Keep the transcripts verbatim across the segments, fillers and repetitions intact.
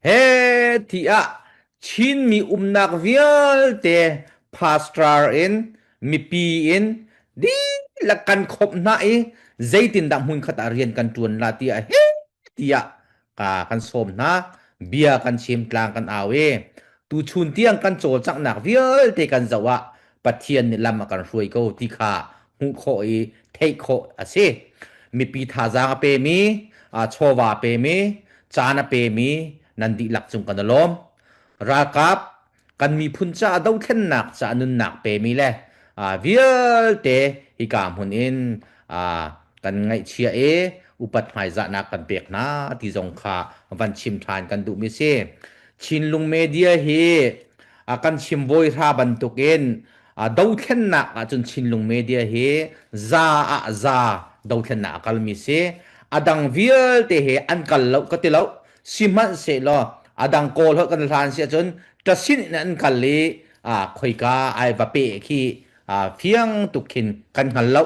Hetiah Chin mi umnak vialte pastor in, mipi in dihlak kan khop hna i zeitindah hmunkhat ah rian kan ṭuan lai tiah hetiah ka kan sawm hna. Bia kan chim, tlang kan au i tuchun tiang kan cawlcanghnak vialte kan zoh ah Pathian nih lam a kan hruai ko ti kha hmuh khawh i theih khawh a si. Mipi thazaang a pemi, aa, chawva a pemi, caan a pemi nan dihlak cung kan lawm. Ralkap, kan miphun caah dothlennak caah nunnak pemi le, aa, vialte hika hmun in, aa, kan ngaihchia i upat hmaizahnak kan pek hna ti zong kha van chim ṭhan kan duhmi si. Chinlung Media hi, aa, kan chim voi hra bantukin, aa, dothlennak ahcun Chinlung Media hi za ah za dothlennak a kalmi si. A dang vialte hi an kal lo ka ti lo. Sihmanhsehlaw, a dang Kawl holh kan hlan si ahcun ṭasin in an kal i, aa, khoika ai va peh khi, aa, fiang tuk khin kan hngal lo.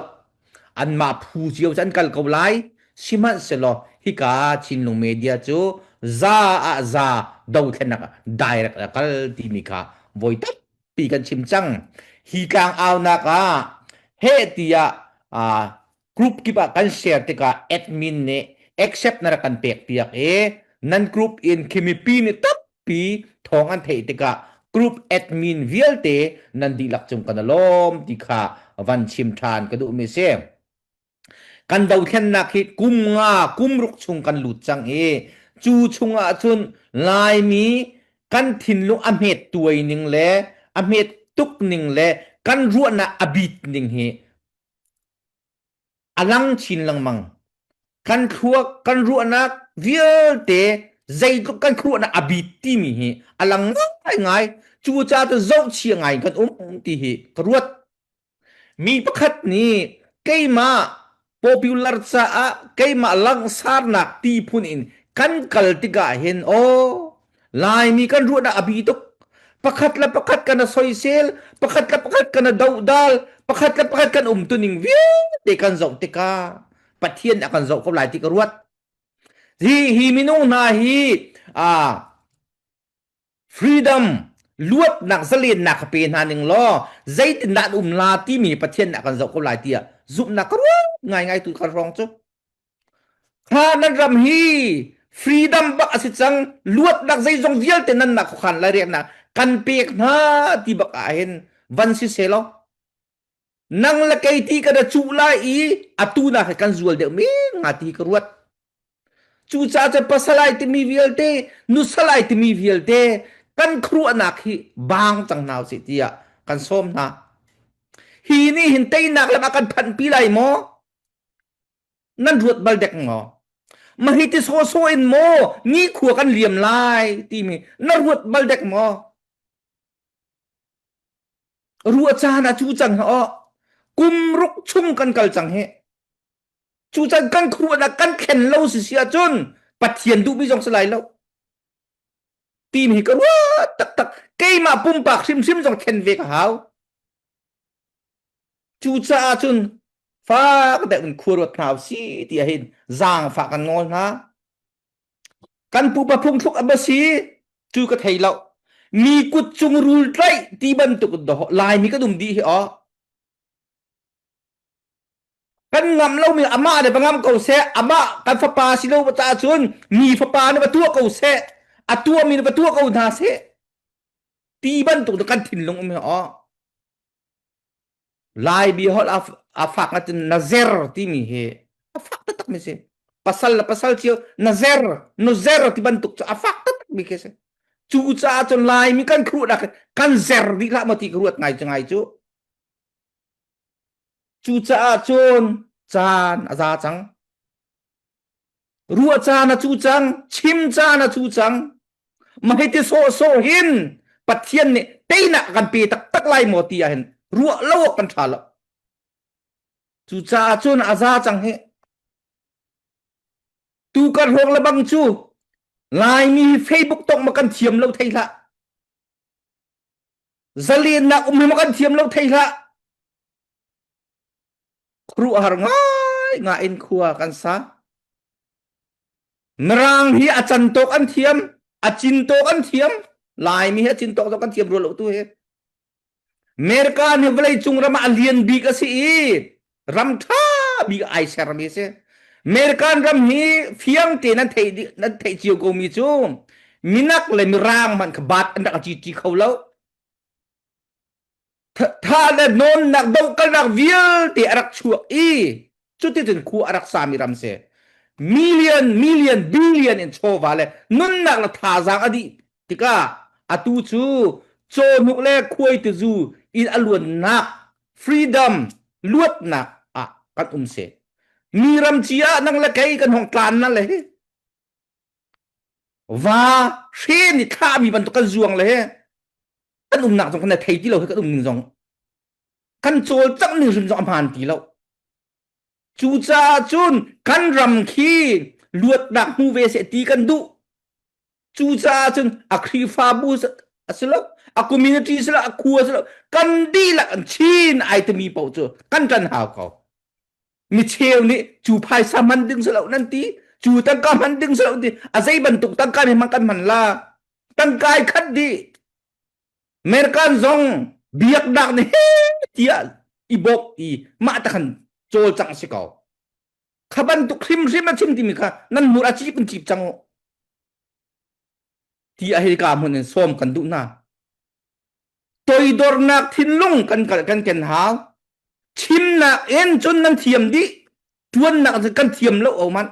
Anmah phu cio cu an kal ko lai. Sihmanhsehlaw, hika Chinlung Media cu za ah za dothlennak direct a kal timi kha voi tampi kan chim cang. Hi tlang aunak ah heh tiah, aa, group kip ah kan share tikah admin nih accept na rak kan pek piak i nan group in khi mipi nih tampi thawng an theih tikah group admin vialte nan dihlak cung kan lawm ti kha van chim ṭhan ka duhmi si. Kan dothlennak hi kum nga, kum ruk chung kan lut cang i cu chungah cun Laimi kan thinlung a hmet tuai ning le a hmet tuk ning le kan ruahnak a bit ning hi a lang chin lengmang. Kan thluak, kan ruahnak vialte, zeitluk kan thluahnak a bit timi hi a lang ngaingai. Cucaah cun zohchia ngai kan um ti hi ka ruat. Mi pakhat nih keimah popular caah keimah langsarnak ti phun in kan kal tikah hin, aw, Laimi kan ruahnak a bi tuk. Pakhat le pakhat kan a soisel, pakhat le pakhat kan a dohdal, pakhat le pakhat kan umtuning vialte kan zoh tikah Pathian a kan zoh ko lai ti ka ruat. Hi, hi minung hna hi, aa, freedom, luatnak, zalennak ka pe hna ning law, zeitindah an um lai timi Pathian nih a kan zoh ko lai tiah zumhnak ka ruat ngaingai tu kan hrawng cu. Kha nan ram hi freedom bak a si cang, luatnak zeizong vialte nan nak khuakhan lai riaknak kan pek hna ti bak ah hin van si sehlaw, nang le kei ti kan a cuh lai i atu nak hi kan zual deuh mi nga ti hi ka ruat. Cucaah cun pasal ai timi vialte, nusal ai timi vialte kan khuaruahnak hi bang cang hna usih tiah kan sawm hna. Hi nih hin teinak lam a kan phanhpi lai maw? Nan ruat bal dek maw? Mahiti sawhsawh in maw nikhua kan liam lai timi na ruat bal dek maw? Ruah caan ah cu cang hna aw. Kum ruk chung kan kal cang hi. Cu cang kan khuaruahnak kan thlen lo sisi ahcun Pathian duhmi zong si lai lo. Timi hi ka ruat taktak. Keimah pumpak hrimhrim zong thlen ve ka hau. Cucaah cun fak deuh in khuaruat hna usih tiah hin zaangfah kan ngol hna. Kan pupa phungthluk a va si cu ka thei lo. Mi kut cung rul tlaih ti bantuk Laimi kan um dih hi aw. Kan ngamh lomi amah nih va ngamh ko seh, amah kan fapa si lo caah cun mi fapa nih va tuah ko seh, a tuahmi nih va tuah ko hna seh ti bantuk kan thinlung um hi aw. Lai biaholh a, a fak ngaiin na zer timi hi a fak taktak mi si. Pasal le pasal cio na zer, nu zer ti bantuk cu a fak taktak mi khi si. Cucaah cun Laimi kan khuaruahnak kan zer dih hlah maw ti ka ruat ngai cu ngai cu. Cucaah cun caan a za cang. Ruah caan a cu cang, chim caan a cu cang. Mahiti sawhsawh hin Pathian nih teinak kan pe taktak lai maw ti ah hin ruah lo awk kan ṭha lo. Cucaah cun a za cang hi. Tu kan hrawng le bang cu Laimi hi Facebook tong ma kan thiam lo thei hlah. Zalennak um hi ma kan thiam lo thei hlah. Khuaruahhar ngaingai in khua kan sa. Mirang hi a can tawk an thiam. A cin tawh kan thiam, Laimi hi a cin tawh tawh kan thiam rua lo tu hi. American hi vawleicung ram ah a lian bik a si i, ram ṭha bik a ai ser mi si. American ram hi fiang te nan theih di, nan theih cio ko mi cu, minak le mirang man kha bat an rak a ci ci kho lo. Tha, tha le nawnnak dohkalnak vialte a rak chuak i, cuticun khua a rak sami ram si. Million, million, billion in chawva le nunnak le thazaang a dih tikah atu cu cawhnuk le khuaituzu in a luannak, freedom, luatnak ah kan um si. Mi ram ci ah nang le kei kan hong tlan na le hi. Va hre ni thlahmi bantuk kan zuang le he, kan umnak zong kan thei ti lo he, kan um ning zong, kan cawlcangh ning hrim zong a hmaan ti lo. Cucaah cun kan ram khi luatnak hmu ve seh ti kan duh. Cucaah cun a Khrihfabu a si lo, a community si lo, a khua si lo, kan dihlak an Chin ai timi paoh cu kan ṭan hau ko. Micheu nih cu phaisa hman ding si lo nan ti, cu tangka hman ding si lo ti, a zei bantuk tangka mi hman kan hman la, tangka i khat dih. American zong biaknak nih he tiah i bawk i mah takhan cawlcangh a si ko. Kha bantuk hrimhrim a chim timi kha nan hmur a cip in cip cang uh. Ti a hika hmun in sawm kan duh hna. Toidornak thinlung kan, kan, kan ken hau. Chimnak in cun nan thiam dih. Ṭuannak in cun kan thiam lo, oh man.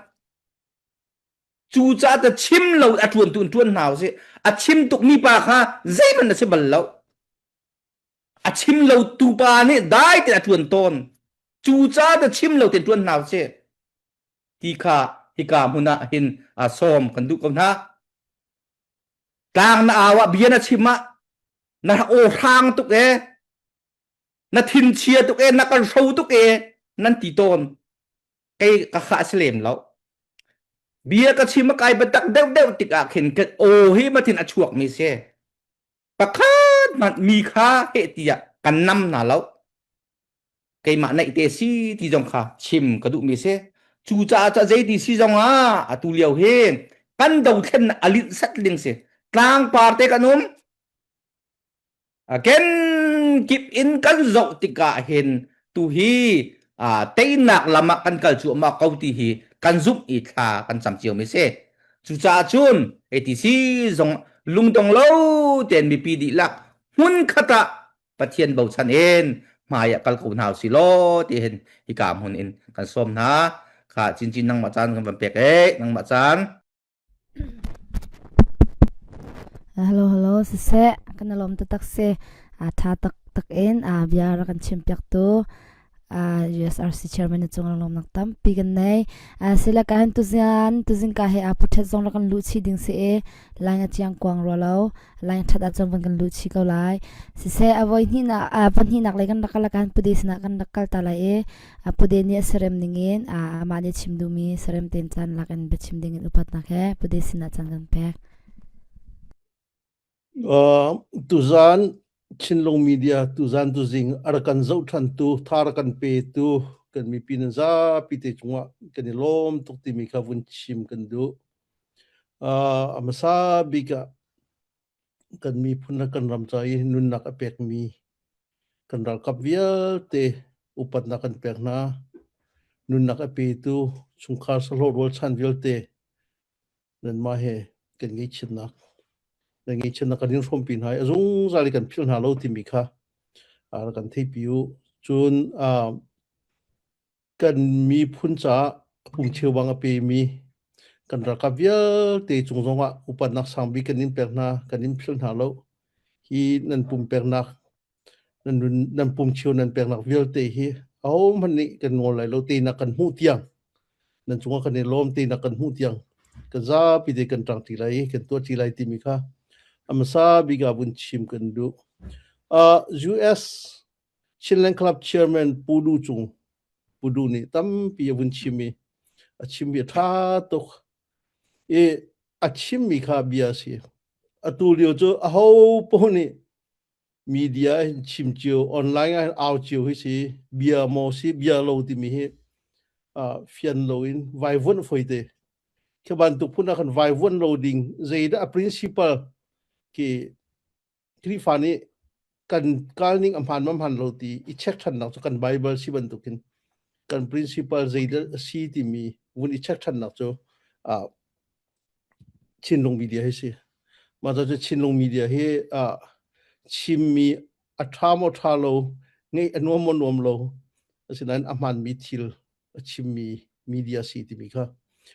Cucaah ta chim lo a ṭuantu in ṭuan hna u sih. A chim tuk mi pa kha zeihmanh a si bal lo. A chim lo tu pa nih dai tein a ṭuan tawn. Cucaah ta chim lo tein ṭuan hna u sih. Ti kha hika hmun ah hin a sawm kan duh ko hna. Tlang na au ah bia na chim ah na aw hrang tuk e, na thinchia tuk e, na kan hro tuk e, nan ti tawn. Kei ka khah a si lem lo. Bia ka chim a kai biatak deuhdeuh tikah khin kan aw hi matin a chuakmi si. Pakhat hmanh mi kha heh tiah kan nam hna lo. Keimah naihte si ti zong kha chim ka duhmi si. Cucaah cun zeiti si zongah atu lio hi kan dothlennak a linhsat ling si. Tlangparte kan um. A ken kip in kan zoh tikah hin tu hi, aa, teinak lamah kan kal cuahmah ko ti hi kan zumh i thla kan cam ciomi si. Cucaah cun A T C zong lungdong lo tein mipi dihlak hmun khat ah Pathian bochan in hmai ah kal ko hna u si law ti hin hika hmun in kan sawm hna. Kha Cincin nangmah caan kan van pek e, nangmah caan. Ah, hello, hello, siseh, kan lawm taktak si. Ah, ṭha taktak in, ah, bia rak kan chimpiaktu, ah, U S R C chairman nih cungah lawmhnak tampi kan nei. Ah, sila ka hin tuzan, tuzing ka he, ah, puṭhat zong rak kan luh chih ding si e, line a ciang kuang rua lo, line ṭhat ah cun van kan luh chih ko lai. Siseh, a voi hnihnak, a van hnihnak lei kan rak kal, a kan pude sinah kan rak kal ta lai e. A pude nih a serem ningin, a, amah nih chim duhmi serem tein caan lak in biachim dingin upatnak he pude sinah caan kan pek. Ah, tuzan Chinlung Media, tuzan tuzing a rak kan zoh ṭhantu, thar a kan petu, kan mipi nan zapi te cungah kan i lawm tuk timi kha vun chim kan duh. Ah, a hmasa bik ah kan miphun le kan ram ca i nunnak a pekmi, kan ralkap vialte upatnak kan pek hna, nunnak a petu chungkhar sahlawh rualchan vialte nanmah he kan ngaihchiatnak, nan ngaihchiatnak kan in hrawmpi hna i a zungzal i kan philh hna lo timi kha, aa, kan theihpi u. Cun, aa, kan miphun caah a pumcheu bang a pemi kan ralkap vialte cung zongah upatnak sang bik kan in pek hna, kan in philh hna lo. Hi nan pumpeknak, nan, nan pumcheu nan peknak vialte hi ahohmanh nih kan nawl lai lo, teinak kan hmuh tiang, nan cungah kan i lawm, teinak kan hmuh tiang kan zapi te kan ṭangṭi lai, kan tuahṭi lai timi kha a hmasa bik ah vun chim kan duh. Ah, U S Chinland Club Chairman Pu Du Cung, Pu Du nih tampi a vun chim i, a chimmi a ṭha tuk i, a chimmi kha bia a si. Atu lio cu aho paoh nih media in chim cio, online ah hin au cio hi si, bia maw si, bia lo timi hi, aa, fian loin vaivuanh fawi te. Kha bantuk phun a kan vaivuan lo ding, zeidah a principle ki Khrihfa nih kan kal ning a hman mah hman lo ti i check ṭhannak cu kan Bible si bantukin kan principle zeidah a si timi vun i check ṭhannak cu, ah, Chinlung Media hi si. Mah cu Chinlung Media hi, ah, chimmi a ṭha maw ṭha lo, ngeih a nuam maw nuam lo, asinain a hmanmi thil a chimmi media si timi kha,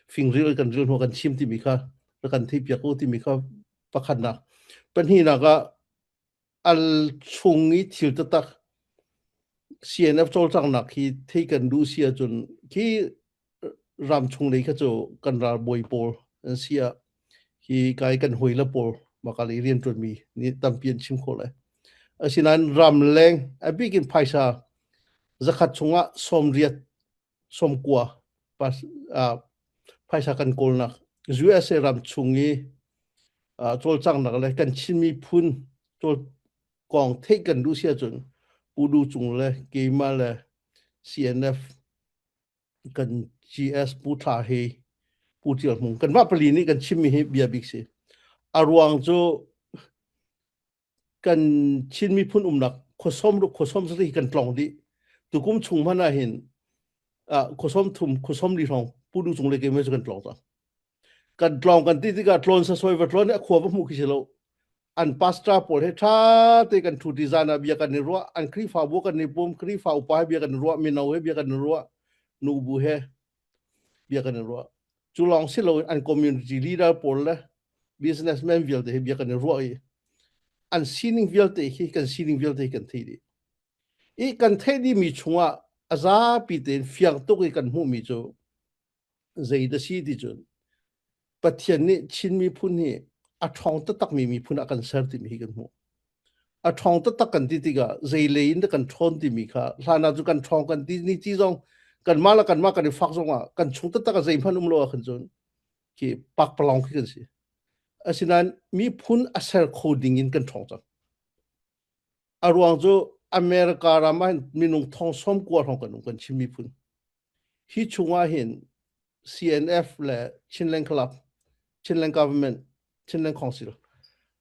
fingril kan ril hnu kan chim timi kha, rak kan theihpiak ko timi kha pakhatnak. Pahnihnak ah, a chung i thil taktak C N F cawlcanghnak hi thei kan duh si ahcun, khi ram chung lei kha cu kan ralbawi pawl an si ah, hi kai kan hawile pawl, mah ka lei rianṭuanmi nih tampi an chim khawh lai. Asinain ramleng a bikin phaisa zakhat chungah sawmriat, sawmkua pas-, aa, phaisa kan kawlnak, U S A ram chung i, aa, cawlcanghnak le kan Chin miphun cawl kong theih kan duh si ahcun, Pu Du Cung le keimah le C N F kan G S Pu Thla Hei, Pu Ṭial Hmung, kanmah pali nih kan chimmi hi bia bik si. A ruang cu kan Chin miphun umnak khuasawm ruk, khuasawm sarih hi kan tlawng dih. Tukum chung hmanh ah hin, ah, khuasawm thum, khuasawm li hrawng Pu Du Cung le keimah cu kan tlawng cang. Kan tlawng kan ti tikah tlawn sasawi va tlawn i a khua va hmuh khi si lo. An pastor pawl he ṭha te kan ṭhu ti zan ah bia kan i ruah, an Khrihfabu kan i pum, Khrihfa upa he bia kan i ruah, mino he bia kan i ruah, nubu he bia kan i ruah. Cu lawng si loin an community leader pawl le businessman vialte hi bia kan i ruah i, an sining vialte hi, kan sining vialte hi kan theih dih. I kan theih dihmi chungah a zapi tein fiang tuk i kan hmuhmi cu zeidah si ti cun, Pathian nih Chin miphun hi a ṭhawng taktakmi miphun ah kan ser timi hi kan hmuh. A ṭhawng taktak kan ti tikah, zei lei in dah kan ṭhawn timi kha, hlan ah cu kan ṭhawng kan ti ni ti zong, kanmah le kanmah kan i fak zongah, kan chung taktak ah zeihmanh um lo ah khan cun, khi pakpalawng khi kan si. Asinain miphun a ser kho dingin kan ṭhawng cang. A ruang cu America ram ah hin minung thong sawmkua hrawng kan um, kan Chin miphun. Hi chungah hin C N F le Chinland Club, Chinland Government, Chinland Council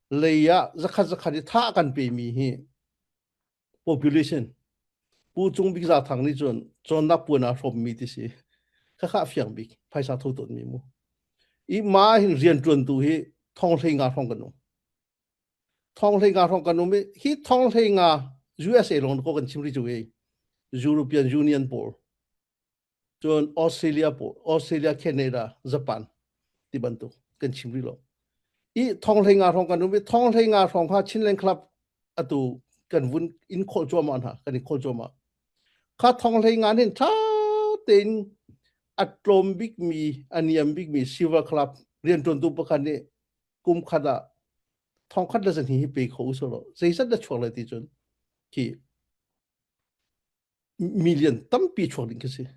lei ah zakhat zakhat i thah kan pemi hi population, Pu Cung Bik Za Thang nih cun cawnnak puan a hrawmmi ti si. Khakha fiang bik, phaisa tho tawnmi mu. I mah hin rianṭuantu hi thong hleinga hrawng kan um. Thong hleinga hrawng kan um i, hi thong hleinga U S A lawng ko kan chim rih cu i, European Union pawl, cun Australia pawl, Australia, Canada, Japan ti bantuk kan chim rih lo. I thong hleinga hrawng kan um i, thong hleinga hrawng kha Chinland Club atu kan vun in kholh cuahmah hna, kan in kholh cuahmah. Kha thong hleinga nih ṭha tein a tlawm bikmi, a niam bikmi Silver Club rianṭuantu pakhat nih kum khat ah thongkhat le zahnih hi pe kho u sawh law, zeizat dah chuak lai ti cun, khi million tampi chuak ding khi si.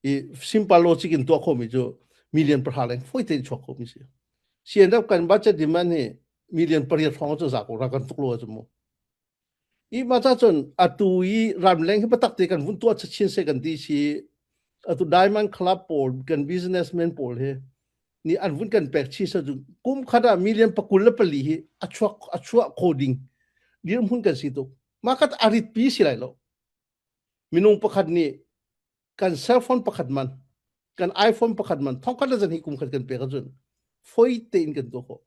I simple logic in tuah khomi cu million pahra leng fawi tein chuak khomi si. C N F kan budget demand hi million pariat hrawng cu za ko ra kan tuk lo cu mu. I mah ca cun atu i ramleng hi patak te kan vun tuah chin se kan ti si. Atu Diamond Club pawl, kan businessman pawl hi ni an vun kan pek chi sa cu, kum khat ah million pakul le pali hi a chuak, a chuak kho ding dirhmun kan si tuk. Mah khat a ritpi si lai lo. Minung pakhat nih kan cellphone pakhat man, kan iPhone pakhat man, thongkhat le zahnih kum khat kan pek ahcun fawi tein kan tuah khawh.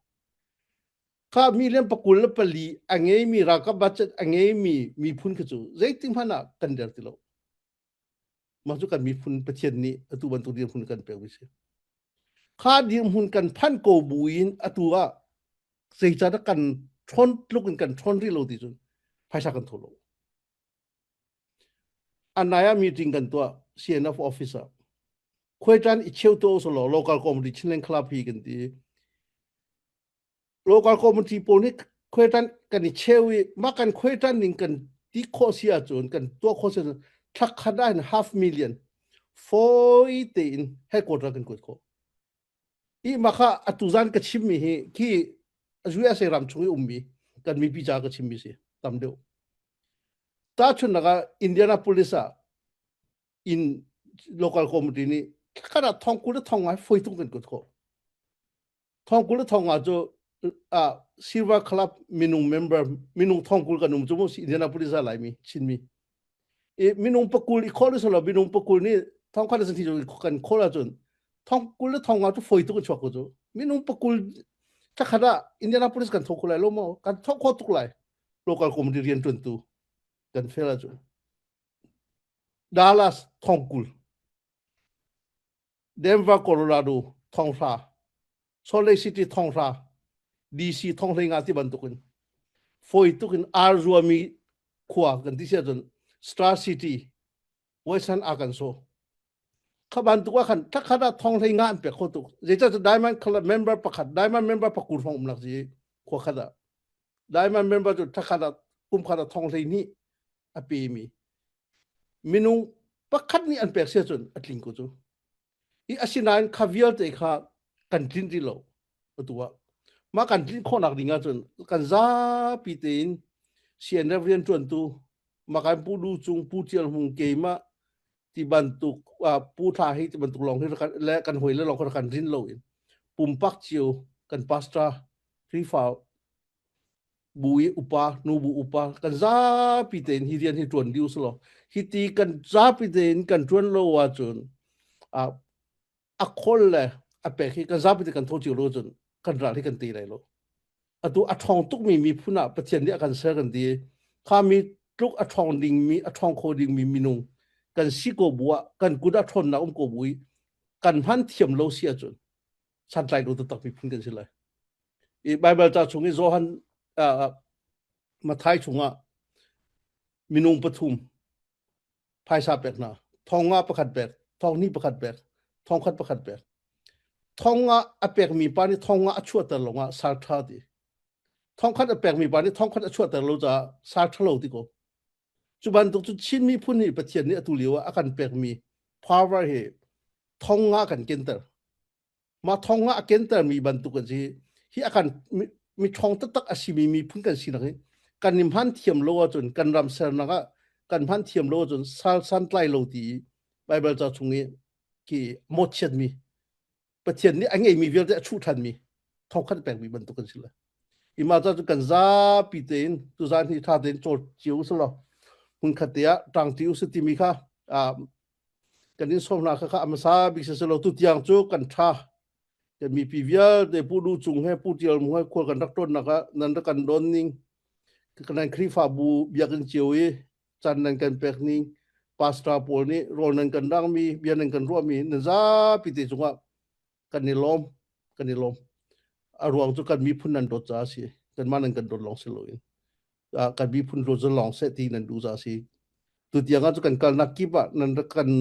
Kha million pakul le pali a ngeimi, ralkap budget a ngeimi miphun kha cu zeitik hmanh ah kan der ti lo. Mah cu kan miphun Pathian nih atu bantuk dirhmun kan pek mi si. Kha dirhmun kan phanh ko buin atu ah zeicahdah kan ṭhawn tluk in kan ṭhawn rih lo ti cun phaisa kan tho lo. A nai ah meeting kan tuah, C N F office ah. Khuaiṭan i cheu tuah u sawh law, local committee Chinland Club hi kan ti. Local committee pawl nih khuaiṭan kan i cheu i, mah kan khuaiṭan ning kan ti khawh si ahcun, kan tuah khawh si ahcun, thlak khat ah hin half million fawi tein headquarter kan kuat khawh. I mah kha atu zan ka chimmi hi, khi U S A ram chung i ummi kan mipi ca ka chimmi si, tam deuh. Tahchunhnak ah Indianapolis ah in local committee nih Khat ah thongkul le thongnga foitung kan kut ko. Thongkul le thongnga cu, ah, Silver Club minung member, minung thongkul kan um cu mu si Indianapolis a lai mi, Chin mi. I minung pakul i khol i solo, minung pakul ni thongkhat le zan thi cu kan khol a cun thongkul le thongnga cu foituk kan chuak ko cu. Minung pakul thakhat ah Indianapolis kan thongkul lai lo maw, kan thongkho tuk lai. Local committee rian tuantu kan fel a cun. Dallas thongkul. Denver, Colorado thonghra. Salt Lake City thonghra. D C thonghlei nga ti bantukin. Foituk in arzuami khua kan ti sia cun Star City, Western Arkansas. Kha bantuk ah khan thakhat ah thonghlei nga an pek kho tuk. Zeicah cu Diamond Club member pakhat, Diamond member pakul hrawng umnak si khua khat ah. Diamond member cu thakhat ah kum khat ah thonghlei hnih a pemi. Minung pakhat nih an pek sia cun a tling ko cu. I asinain kha vialte kha kan tlin rih lo. Atu ah mah kan tlin khawhnak ding ahcun kan zapi tein C N F rian tuantu, mah kan Pu Du Cung, Pu Tial Hmung, keimah ti bantuk, ah, Pu Thla hi ti bantuk lawng hi kan, le kan hoi le lawng kha kan rin lo in pumpak cio kan pastor Hrifa bu i upa, nu bu upa, kan zapi tein hi rian hi tuan diu si lo. Hiti kan zapi tein kan tuan lo ahcun, ah, a khol le a pek hi kan zapi tein kan tho cio lo cun kan ral hi kan tei lai lo. Atu a ṭhawng tukmi miphun ah Pathian nih a kan ser kan ti. Kha mi tluk a ṭhawng dingmi, a ṭhawng kho dingmi minung kan si ko bu ah, kan kut ah ṭhawnnak um ko bu i kan hman thiam lo si ahcun santlai lo taktak miphun kan si lai. I Baibal ca chung i Johan, ah, ah, Matthai chungah minung pathum phaisa pek hna. Thong nga pakhat pek, thong hnih pakhat pek, thong khat pakhat pek. Thong nga a pekmi pa nih thong nga a chuahter lo nga sal ṭha ti. Thong khat a pekmi pa nih thong khat a chuahter lo caah sal ṭha lo ti ko. Cu bantuk cu Chin miphun hi Pathian nih atu lio ah a kan pekmi power hi thong nga kan kenter. Mah thong nga a kentermi bantuk kan si. Hi a kan mi, mi ṭhawng taktak a simi miphun kan sinak hi kan i hman thiam lo ahcun, kan ramsernak ah kan hman thiam lo ahcun sal santlai lo ti Baibal ca chung i ki mawhchiatmi, Pathian nih a ngeimi vialte a chuh ṭhanmi thongkhat pekmi bantuk kan si lai. I mah ca cu kan zapi tein tuzan hi ṭha tein cawl cio u si law, hmunkhat te ah ṭangṭi u si timi kha, aa, kan in sawm hna kha, kha a hmasa bik si, si lo. Tutiang cu kan ṭha, kan mipi vialte Pu Du Cung he, Pu Tial Hmung he khual kan rak ṭawnnak ah nan rak kan dawn ning, kan nan Khrihfabu biakinn cio i can nan kan pek ning, pastor pawl nih rawl nan kan dangmi, bia nan kan ruahmi, nan zapi te cungah kan i lawm, kan i lawm. A ruang cu kan miphun nan dawt caah a si, kanmah nan kan dawt lawng si loin, ah, kan miphun dawt zalong seh ti nan duh caah a si. Tutiang ah cu kan kalnak kip ah nan rak kan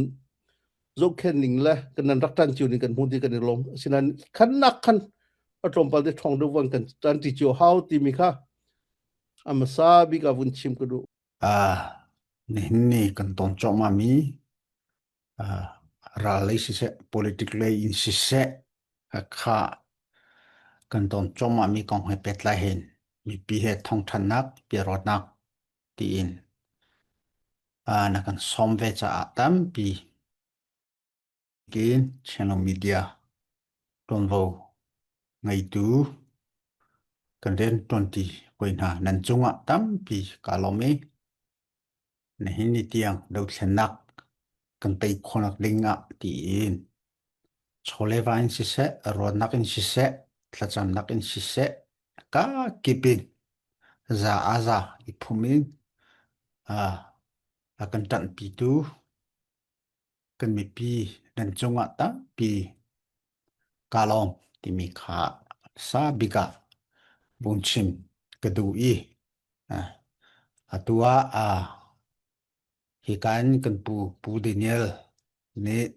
zohkhenh ning le kan nan rak ṭan cio ning kan hmuh ti kan i lawm. Asinain khannak khan a tlawmpal te ṭhawng deuh van kan ṭanṭi cio hau timi kha a hmasa bik ah vun chim ka duh. Ah, nihin ni kan ton cuahmahmi, ah, ral lei siseh, politic lei in siseh, a kha kan ton cuahmahmi kong he pehtlai hin mipi he thawngṭhannak, biaruahnak tiin, ah, na kan sawm ve caah tampi kin Channel Media tlonvo ngeitu kan rian ṭuanṭi poi hna nan cungah tampi ka lawm i, nihin ni tiang dothlennak kan tei khawhnak dingah tiin chawleva in siseh, ruahnak in siseh, thlacamnak in siseh, ka kip in za a za i phum in, aa, a kan ṭanhpitu kan mipi nan cungah tampi ka lawm timi kha sa bik ah vun chim ka duh i, aa, atu ah, aa, hi kan, kan pu, Pu Daniel nih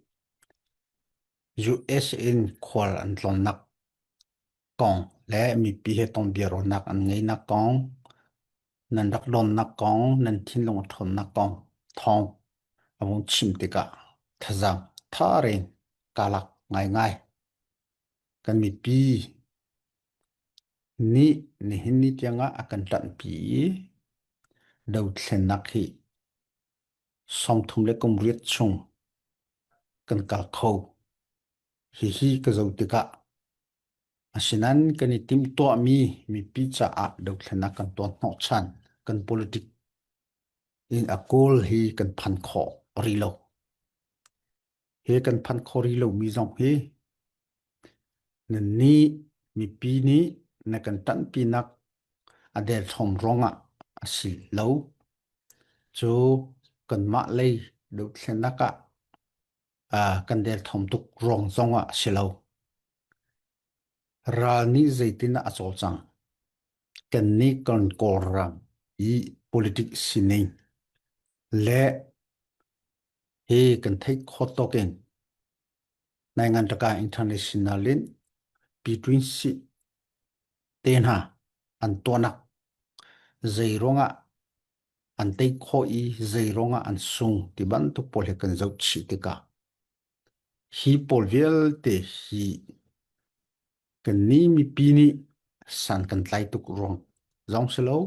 U S in khual an tlawnnak kong le mipi he tong biaruahnak an ngeihnak kong, nan rak dawnnak kong, nan thinlung a ṭhawnnak kong thawng a vun chim tikah thazang thar in ka lak ngaingai. Kan mipi nih nihin ni tiangah a kan ṭanhpi i dothlennak hi sawmthum le kum riat chung kan kal kho hihi ka zoh tikah, asinan kan i timhtuahmi mipi caah dothlennak kan tuah hnawh chan kan politic in a kul hi kan phan khawh rih lo. Hi kan phan khawh rih lomi zong hi nannih mipi nih na kan tanhpinak a delthawm ruangah a si lo. Cu kanmah lei dothlennak ah, aa, kan delthawm tuk ruang zongah a si lo. Ral nih zeitindah a cawlcang? Kannih kan Kawlram i politics sining le hi kan theih khawh tawkin naingan taka international in pitwin si te hna an tuahnak, zei ruangah an tei khawh i zei ruangah an sung ti bantuk pawl hi kan zoh chih tikah, hi pawl vialte hi kannih mipi nih san kan tlai tuk ruang zong si lo.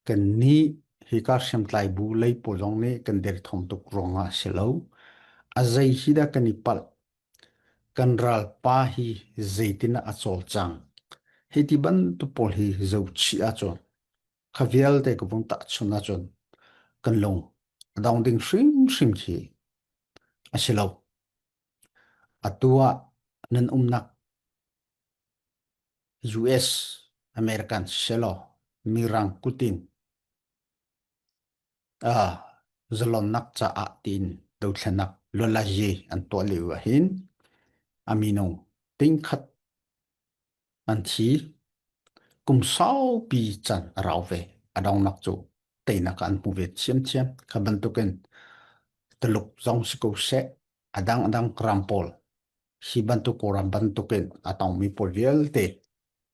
Kannih hi ka hriamtlai bu lei pawl zong nih kan delthawm tuk ruangah a si lo. A zei hi dah kan i palh? Kan ralpa hi zeitindah a cawlcang? Hiti bantuk pawl hi zoh chih ahcun kha vialte ka vun tahchunh ahcun kan lung a dong ding hrimhrim khi a si lo. Atu ah nan umnak U S, American selaw, Mirang kutin, aa, zalonnak caah tiin dothlennak luatlayi an tuah lio ahhin a minung tingkhat an thi. Kum saupi can a rau ve. A dongnak cu teinak ah an hmu ve thiamthiam. Kha bantukin Tuluk zong si ko seh, a dang a dang ram pawl, hi bantuk Kawlram bantukin a tongmi pawl vialte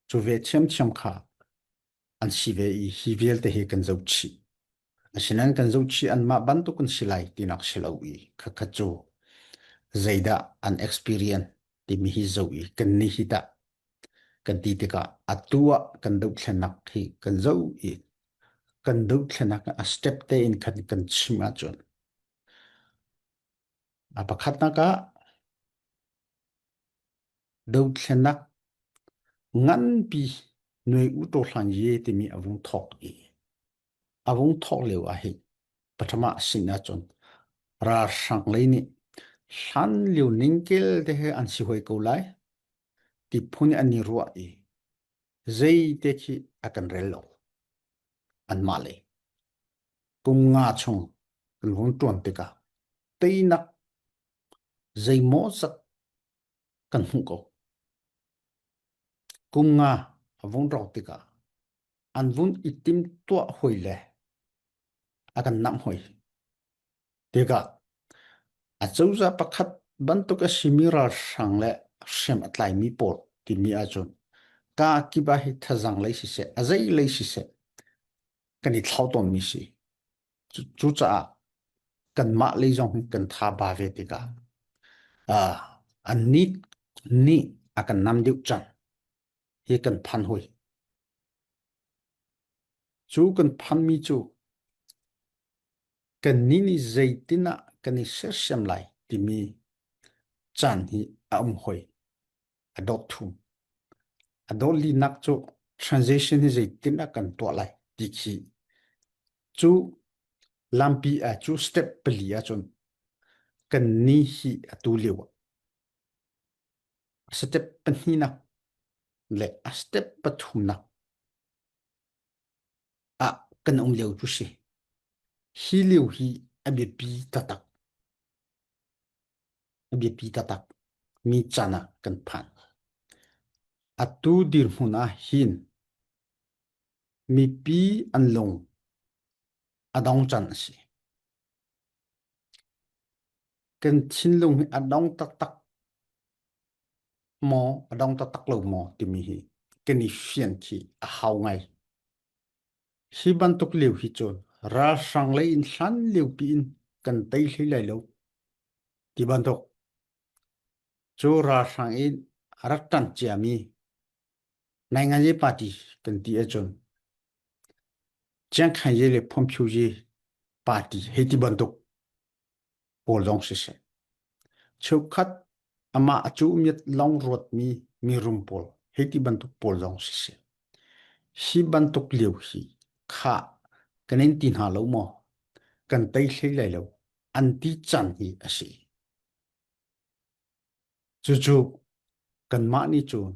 cu ve thiamthiam kha an si ve i hi vialte hi kan zoh chih. Asinan kan zoh chih anmah bantuk kan si lai tinak si lo i kha kha cu zeidah an experience timi hi zoh i kannih hi dah kan ti tikah atu ah kan dothlennak hi kan zoh i kan dothlennak a step tein khan kan chim ahcun a pakhatnak ah dothlennak nganpi nuai u tawhlan ye timi a vung thawk i a vung thawk lio ah hi pathama a sin ahcun ralhrang lei nih hlan lio ningkel te he an si huai ko lai ti phun i an i ruah i zeite khi a kan rel lo. Anmah le kum nga chung kan vun ṭuan tikah teinak zeimawzat kan hmuh ko. Kum nga a vun rau tikah an vun i timhtuah huai le a kan namh huai. Tikah a cozah pakhat bantuk a simi ralhrang le hriam a tlaimi pawl timi ahcun ka kip ah hi thazang lei siseh, a zei lei siseh, kan i thlau tawnmi si. Cu, cucaah kanmah lei zong hi kan tha ba ve tikah, aa, annih nih a kan nam deuh can hi kan phan huai. Cu kan phanmi cu kannih nih zeitindah kan i sersiam lai timi caan hi a um huai. A dawt thum. A dawt linak cu transition hi zeitindah kan tuah lai ti khi cu lampi, aa, cu step pali ahcun kannih hi atu lio ah a step pahnihnak le a step pathumnak ah kan um lio cu si. Hi lio hi a biapi taktak, a biapi taktak mi caan ah kan phan. Atu dirhmun ah hin mipi an lung a dong can a si. Kan thinlung hi a dong taktak maw, a dong taktak lo maw timi hi kan i fian khi a hau ngai. Hi bantuk lio hi cun ralhrang lei in hlan lio pi in kan tei hlei lai lo ti bantuk cu ralhrang in a rak ṭan ciami naingan ye party kan ti ahcun ciangkhan ye le phuanphio ye party hei ti bantuk pawl zong siseh, cheukhat amah a cu miat long ruatmi mirum pawl, hiti bantuk pawl zong siseh, hi bantuk lio hi kha kan in ti hna lo maw? Kan tei hlei lai lo, an ti caan hi a si. Cucu kanmah nih cun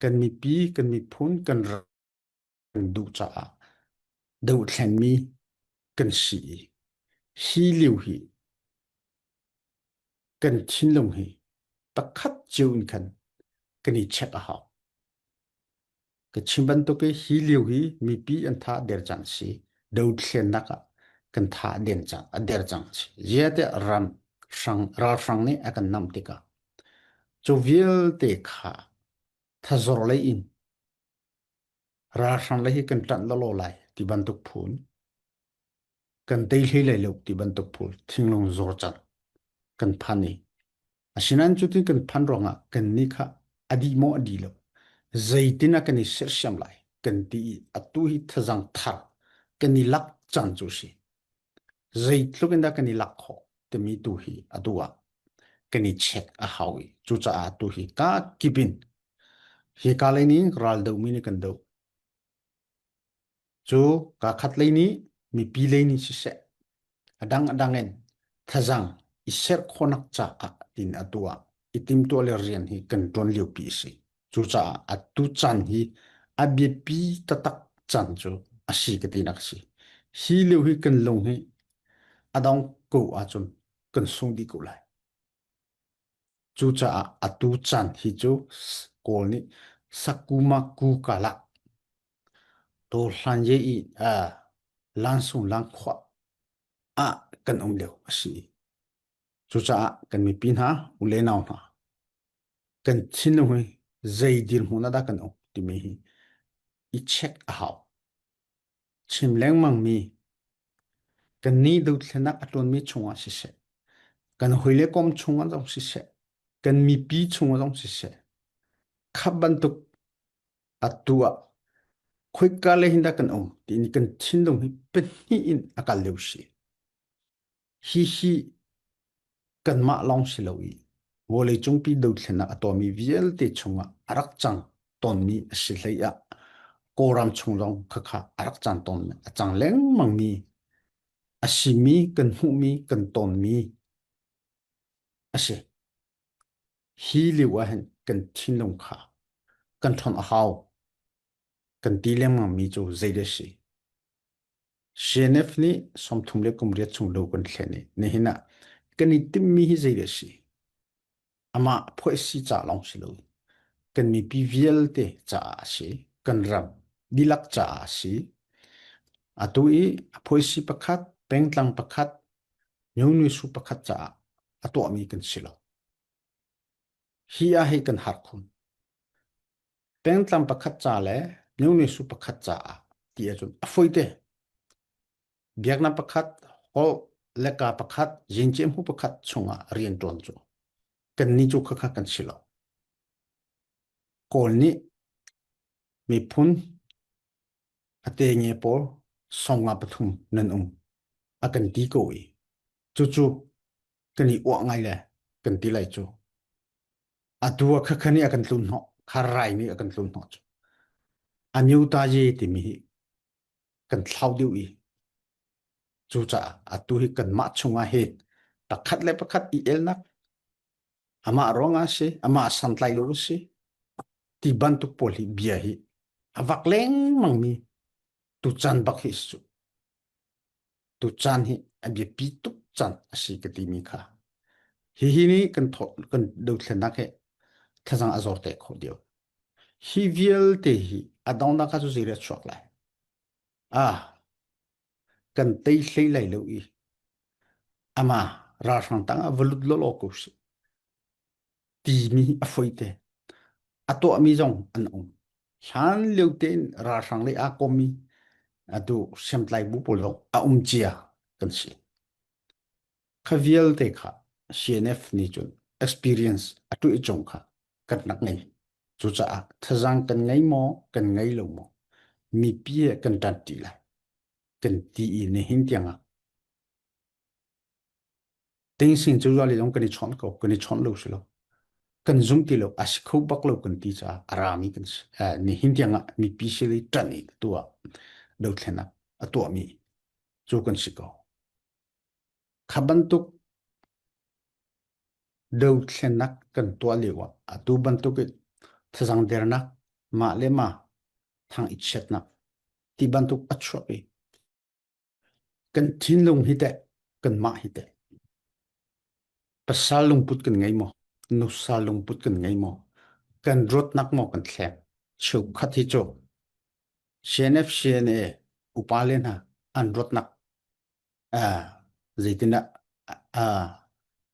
kan mipi, kan miphun, kan ram kan duh caah dohthlenmi kan si i, hi lio hi kan thinlung hi pakhat cio in khan kan i check a hau. Ka chim bantuk i, hi lio hi mipi an tha a der caan si, dohthlennak ah kan tha a der caan, a der caan si. Ziate ram hrang, ralhrang nih a kan namh tikah cu vialte kha thazor lei in ralhrang lei hi kan ṭanh lawlaw lai ti bantuk phun, kan tei hlei lai lo ti bantuk phun, thinlung zor caan kan phan i, asinain cutin kan phan ruangah kannih kha a dih maw a dih lo, zeitindah kan i sersiam lai kan ti i, atu hi thazang thar kan i lak caan cu si. Zeitluk in dah kan i lak khawh timi tu hi atu ah kan i check a hau i, cucaah atu hi ka kip in, hi ka lei nih ral domi nih kan doh. Cu ka khat lei nih, mipi lei nih siseh, a dang a dang in thazang i serh khawhnak caah tin atu ah i timtuah le rian hi kan ṭuan liopi a si. Cucaah atu caan hi a biapi taktak caan cu a si ka tinak a si. Hi lio hi kan lung hi a dong ko ahcun kan sung dih ko lai. Cucaah atu caan hi cu Kawl nih sakuma ku kalah Tawhlan ye i, aa, lansung langkhuah ah kan um lio a si. Cucaah kan mipi hna, u le nau hna, kan thinlung hi zei dirhmun ah dah kan um timi hi i check a hau. Chim lengmangmi, kannih dothlennak a ṭuanmi chungah siseh, kan hawile kawm chungah zong siseh, kan mipi chungah zong siseh, kha bantuk atu ah khoika le hin dah kan um, tiin kan thinlung hi pahnih in a kal lio si. Hihi kanmah lawng si lo i, vawleicung pi dothlennak a tuahmi vialte chungah a rak cang tawnmi a si hlei ah, Kawlram chung zong khakha a rak cang tawnmi, a cang lengmangmi a simi, kan hmuhmi, kan tawnmi a si. Hi lio ah hin kan thinlung kha kan ṭhawng a hau, kan ti lengmangmi cu zei a si? C N F nih sawmthum le kum riat chung lo kan thlen i, nihin ah kan i timhmi hi zei a si? Amah phoihsi ca lawng si lo, kan mipi vialte caah a si, kan ram dihlak caah a si. Atu i a phoihsi pakhat, pengtlang pakhat, nyonuisu pakhat caah a tuahmi kan si lo. Hi ah hi kan har khun. Pengtlang pakhat ca le nyonuisu pakhat caah ti ahcun a fawi te. Biaknak pakhat, holh le ka pakhat, zincehmu pakhat chungah rianṭuan cu kannih cu khakha kan si lo. Kawl nih miphun a te nge pawl sawmnga pathum nan um, a kan ti ko i, cucu kan i uah ngai le kan ti lai cu. Atu a khakha nih a kan tlun hnawh, kha rai nih a kan tlun hnawh cu. A nyo ta ye timi hi kan thlau deuh i, cucaah atu hi kanmah chungah hi pakhat le pakhat i elnak, amah ruangah a si, amah a santlai lo a si, ti bantuk pawl hi bia hi a vak lengmangmi tucaan bak hi a si cu. Tucaan hi a biapi tuk caan a si ka timi kha. Hihi nih kan thawh, kan dothlennak hi thazang a zor te khawh deuh. Hi vialte hi a dongnak kha cu zei riat chuak lai. Ah, kan tei hlei lai lo i, ama ralhrang tangah va lut lawlaw ko si timi a fawi te. A tuahmi zong an um. Hlan lio tein ralhrang lei aa kawmmi atu siamtlai bu pawl zong a um cia kan si. Kha vialte kha C N F nih cun experience a ṭuih cung kha kan rak ngei. Cucaah thazang kan ngei maw, kan ngei lo maw, mipi he kan ṭanṭi lai kan ti i, nihin tiangah Teng Sing cu zuali zong kan i chawnh ko, kan i chawnh lo si lo. Kan zum ti lo, a si kho bak lo kan ti caah a rami kan si. Eh, nihin tiangah mipi si le ṭan i tu ah dothlennak a tuahmi cu kan si ko. Kha bantuk dothlennak kan tuah lio ah atu bantuk i thazang dernak, mah le mah thang i chiatnak ti bantuk a chuak i kan thinlung hi teh, kanmah hi teh, pasal lungput kan ngei maw, nusa lungput kan ngei maw, kan ruatnak maw kan thleng? Cheukhat hi cu C N F, C N A upa le hna an ruatnak, aa, zeitindah, aa,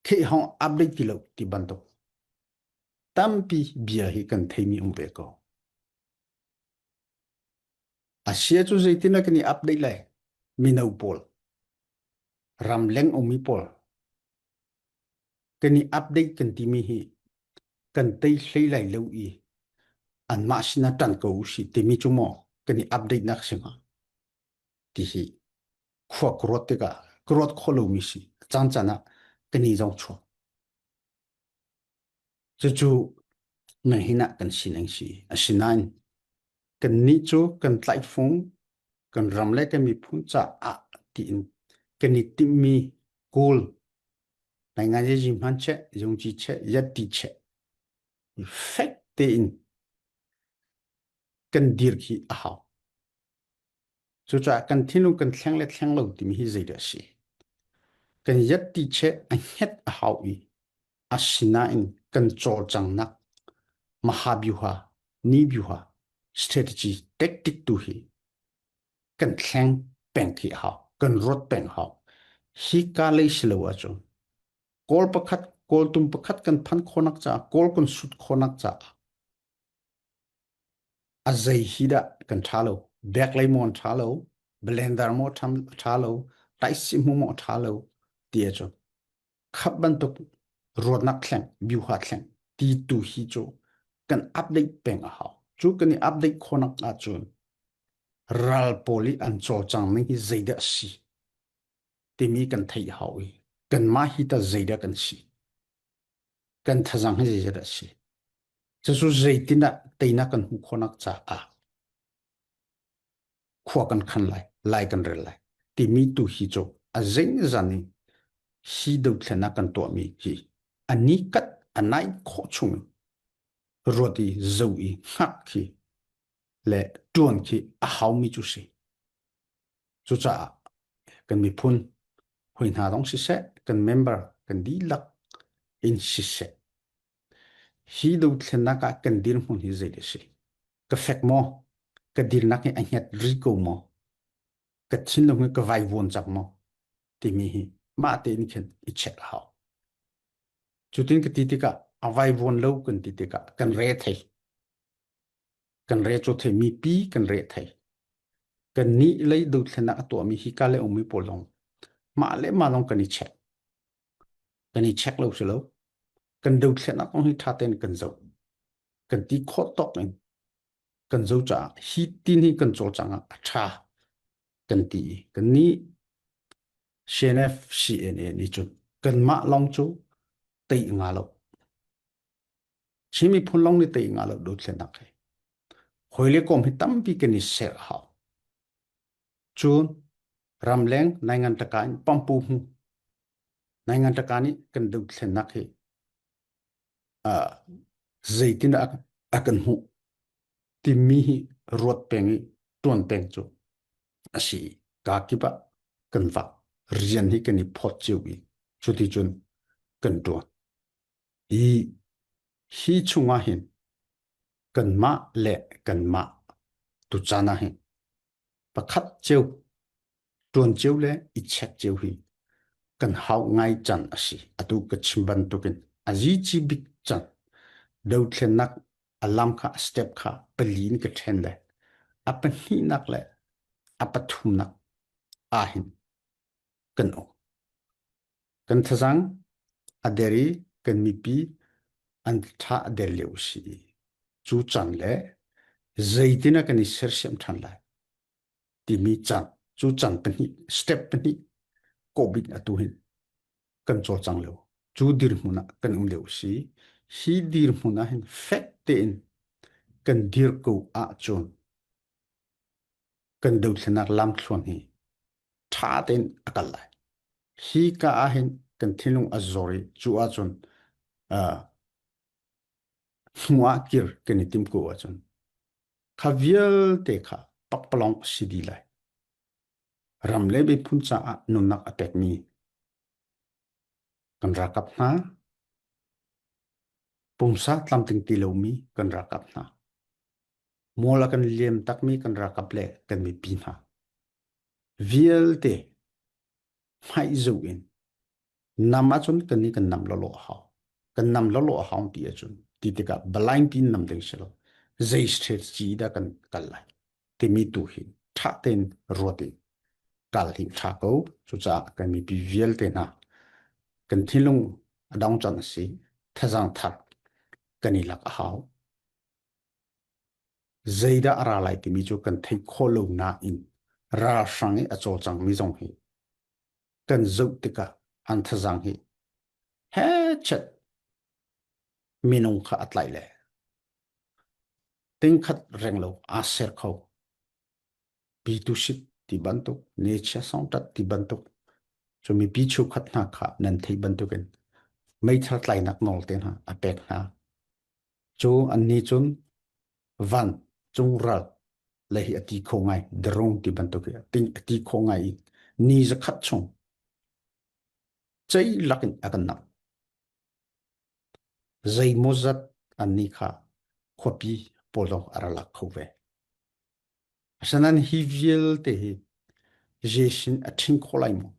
kheih hong update ti lo ti bantuk tampi bia hi kan theimi um ve ko. A si ahcun zeitindah kan i update lai? Mino pawl, ramleng ummi pawl, kan i update kan timi hi kan tei hlei lai lo i anmah sinah ṭan ko u sih timi cu maw kan i update nak si hnga ti hi. Khua ka ruat tikah ka ruat khawh lomi si, a caan caan ah kan i zong chuak. Cucu ngaihhin ah kan sining si. Asinain kannih cu kan tlaihfung, kan ram le kan miphun caah tiin kan i timhmi kul, naingan ye zihman cheh, zungci cheh, yatti cheh, fek tein kan dir khi a hau. Cucaah kan thinlung kan thleng le thleng lo timi hi zeidah a si? Kan yatti cheh a hnget a hau i, asinain kan cawlcangnak, mahabyuha, nibyuha, strategy, tactic tu hi kan thleng peng khi a hau, kan ruat peng a hau. Hi ka lei si lo ahcun Kawl pakhat, Kawl tum pakhat kan phan khawhnak caah, Kawl kan sut khawhnak caah a zei hi dah kan ṭha lo, bek lei maw an ṭha lo, blender maw ṭha lo, tlaihsih hmu maw ṭha lo ti ahcun kha bantuk ruatnak thleng, byuha thleng ti tu hi cu kan update peng a hau. Cu kan i update khawhnak ahcun ral pawl i an cawlcang ning hi zeidah a si timi kan theih a hau i kanmah hi ta zeidah kan si, kan thazang hi zeidah a si, cucu zeitindah teinak kan hmuh khawhnak caah khua kan khan lai, lai kan rel lai timi tu hi cu a zeizan i hi dothlennak kan tuahmi hi a nikat a nai khawh chung ruat i zo i hngak khi le ṭuan khi a haumi cu si. Cucaah kan miphun hoi hna zong siseh, kan member, kan dihlak in siseh, hi dothlennak ah kan dirhmun hi zeidah si? Ka fek maw? Ka dirnak hi a hnget rih ko maw? Ka thinlung hi ka vaivuan cang maw? Timi hi mah tein khin i check a hau. Cutin ka ti tikah, a vaivuan lo kan ti tikah kan rethei, kan recaw thei, mipi kan rethei. Kannih lei dothlennak a tuahmi hi ka le ummi pawl lawng mah le mah lawng kan i check. Kan i check lo si lo. Kan dothlennak lawng hi ṭha tein kan zoh. Kan ti khawh tawk in kan zoh caah hi tin hi kan cawlcang ah a ṭha kan ti i kannih C N F, C N A nih cun kanmah lawng cu tei a nga lo. Chin miphun lawng nih tei a nga lo dothlennak hi. Hoi le kawm hi tampi kan i ser a hau. Cun ramleng naingan taka in pampu hmu, naingan taka nih kan dothlennak hi, aa, zeitindah a, a kan hmuh timi hi ruat peng i ṭuan peng cu a si i ka kip ah kan vak rian hi kan i phawt cio i cuticun kan ṭuan. I hi chungah hin kanmah le kanmah tu caan ah hin pakhat cio, ṭuan cio le i check cio hi kan hau ngai can a si. Atu ka chim bantukin a zici bik can dothlennak a lam kha, a step kha pali in ka ṭhen le a pahnihnak le a pathumnak ah hin kan um. Kan thazang a der i kan mipi an ṭha a der lio a si i cu can le zeitindah kan i sersiam ṭhan lai timi can, cu can pahnih, step pahnih kawh bik atu hin kan cawlcang lo. Cu dirhmun ah kan um lo si. Hi dirhmun ah hin fek tein kan dirko ahcun kan dothlennak lamthluan hi ṭha tein a kal lai. Hi ka ah hin kan thinlung a zor i cu ahcun, aa, hnu ah kir kan i timhko ahcun kha vialte kha pakpalawng a si dih lai. Ram le miphun caah nunnak a pekmi kan ralkap hna, pumsa tlamtling ti lomi kan ralkap hna, mual a kan liam takmi kan ralkap le kan mipi hna vialte hmaih zo in nam ahcun kannih kan nam lawlaw a hau. Kan nam lawlaw a hau ti ahcun ti tikah balaipi nam ding si lo. Zei strategy dah kan kal lai timi tu hi ṭha tein ruat in kal hi ṭha ko. Cucaah kan mipi vialte hna kan thinlung a dong cang a si. Thazang thar kan i lak a hau. Zeidah a ra lai timi cu kan theih khawh lo nain ralhrang i a cawlcangmi zong hi kan zoh tikah an thazang hi he chet minung kha a tlaih le tingkhat reng lo aa ser kho. Pi tu sit ti bantuk, nechia sawngṭat ti bantuk. Cu mipi cheukhat hna kha nan theih bantukin meithal tlainak nawlte hna a pek hna. Cu annih cun van cungral le hi a ti kho ngai, drone ti bantuk hi a ti, a ti kho ngai i ni zakhat chung ceilak in a kan nalh. Zeimawzat annih kha khuapi pawl zong a ra lak kho ve. Asinain hi vialte hi zeisin a ṭhing khawh lai maw?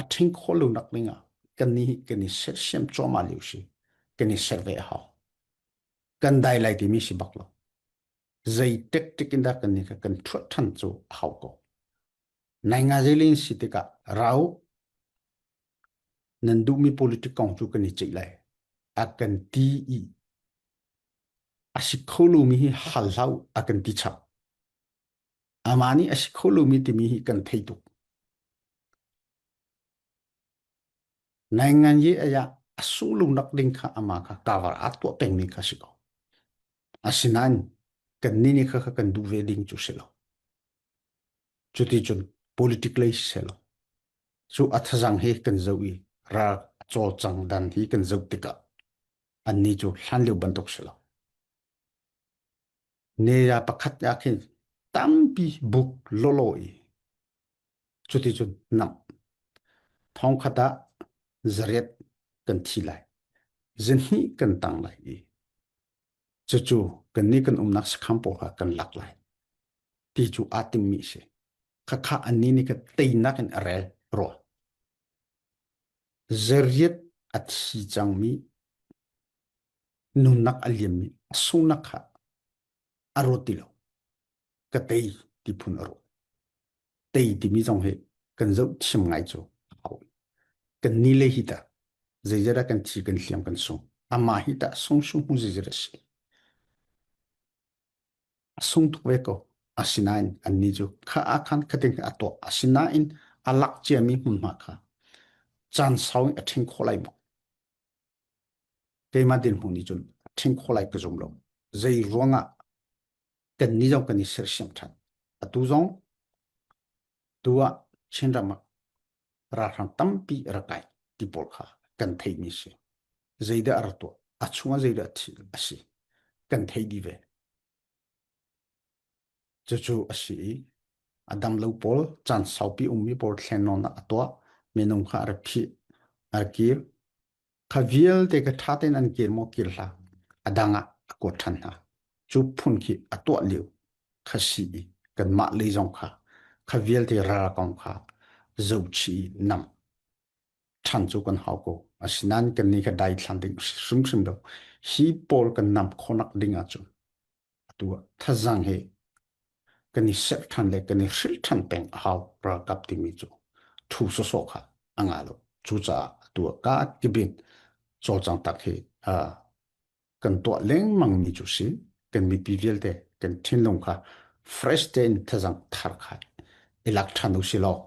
A ṭhing khawh lonak dingah kannih hi kan i sersiam cuahmah lio si, kan i ser ve a hau. Kan dai lai timi si bak lo. Zei tactic in dah kannih kha kan ṭhuat ṭhan cu a hau ko. Naingngan zei lei in si tikah ra u, nan duhmi politic kong cu kan i ceih lai a kan ti i a si kho lomi hi hal hlah u a kan ti chap. Amah nih a si kho lomi timi hi kan thei tuk. Naingngan ye aya a sung lonak ding kha amah kha cover a tuah pengmi kha si ko. Asinain kannih nih kha, kha kan duh ve ding cu si lo. Cuticun politic lei si seh law, cu a thazang hi kan zoh i ral cawlcang dan hi kan zoh tikah annih cu hlan lio bantuk si lo. Neya pakhat ah khin tampi buk lawlaw i cuticun namh thongkhat ah zariat kan thi lai, zahnih kan tang lai i cucu kannih kan umnak sakham pawl kha kan lak lai ti cu aa timhmi a si. Khakha annih nih kha teinak in a rel rua. Zariat a thi cangmi, nunnak a liammi a sungnak kha a ruat ti lo. Ka tei ti phun a ruat. Tei timi zong hi kan zoh thiam ngai cu a hau. Kannih lei hi ta, zeizat dah kan thi, kan hliam, kan sung? Amah hi ta, sung sung hmu zeizat a si. A sung tuk ve ko. Asinain annih cu kha aa khan khating a tuah. Asinain a lak ciami hmunhma kha caan sau in a ṭhing khawh lai maw? Keimah dirhmun nih cun a ṭhing khawh lai ka zum lo. Zei ruangah kannih zong kan i sersiam ṭhan. Atu zong tu ah Chinram ah ralhrang tampi a rak kai ti pawl kha kan theihmi a si. Zeidah a ra tuah, a chungah zeidah a thi a si, kan theih dih ve. Cucu a si i, a dam lo pawl, caan saupi ummi pawl thlen nawnnak a tuah, minung kha a ra phih, a ra kir, kha vialte kha ṭha tein an kir maw, kir hlah, a dang ah a kuat ṭhan hna. Cu phun khi a tuah lio kha si i, kanmah lei zong kha, kha vialte ralkong kha zohchih i namh ṭhan cu kan hau ko. Asinain kannih kha dai thlan ding hrimhrim lo. Hi pawl kan nam khawhnak ding ahcun atu ah thazang he kan i serh ṭhan le kan i hrilh ṭhan peng a hau ralkap timi cu thu sawsawh kha a ngah lo. Cucaah atu ah ka kip in cawlcang tak hi, aa, kan tuah lengmangmi cu si. Kan mipi vialte kan thinlung kha fresh tein thazang thar kha i lak ṭhan u si law,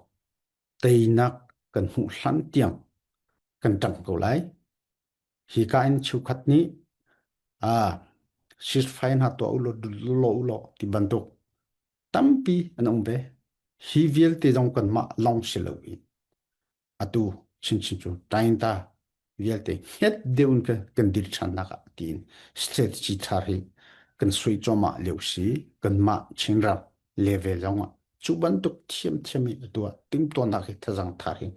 teinak kan hmuh hlan tiang kan ṭang ko lai. Hi ka in cheukhat nih, a, ceasefire na tuah u law, law u law ti bantuk tampi an um ve. Hi vialte zong kanmah lawng si lo in, atu chinchin cu ṭainta vialte hnget deuh in kan, kan dir ṭhannak ah tiin strategy thar hi kan suai cuahmah lio si, kanmah Chinram level zongah cu bantuk thiamthiam hi atu ah timtuahnak hi thazang thar hi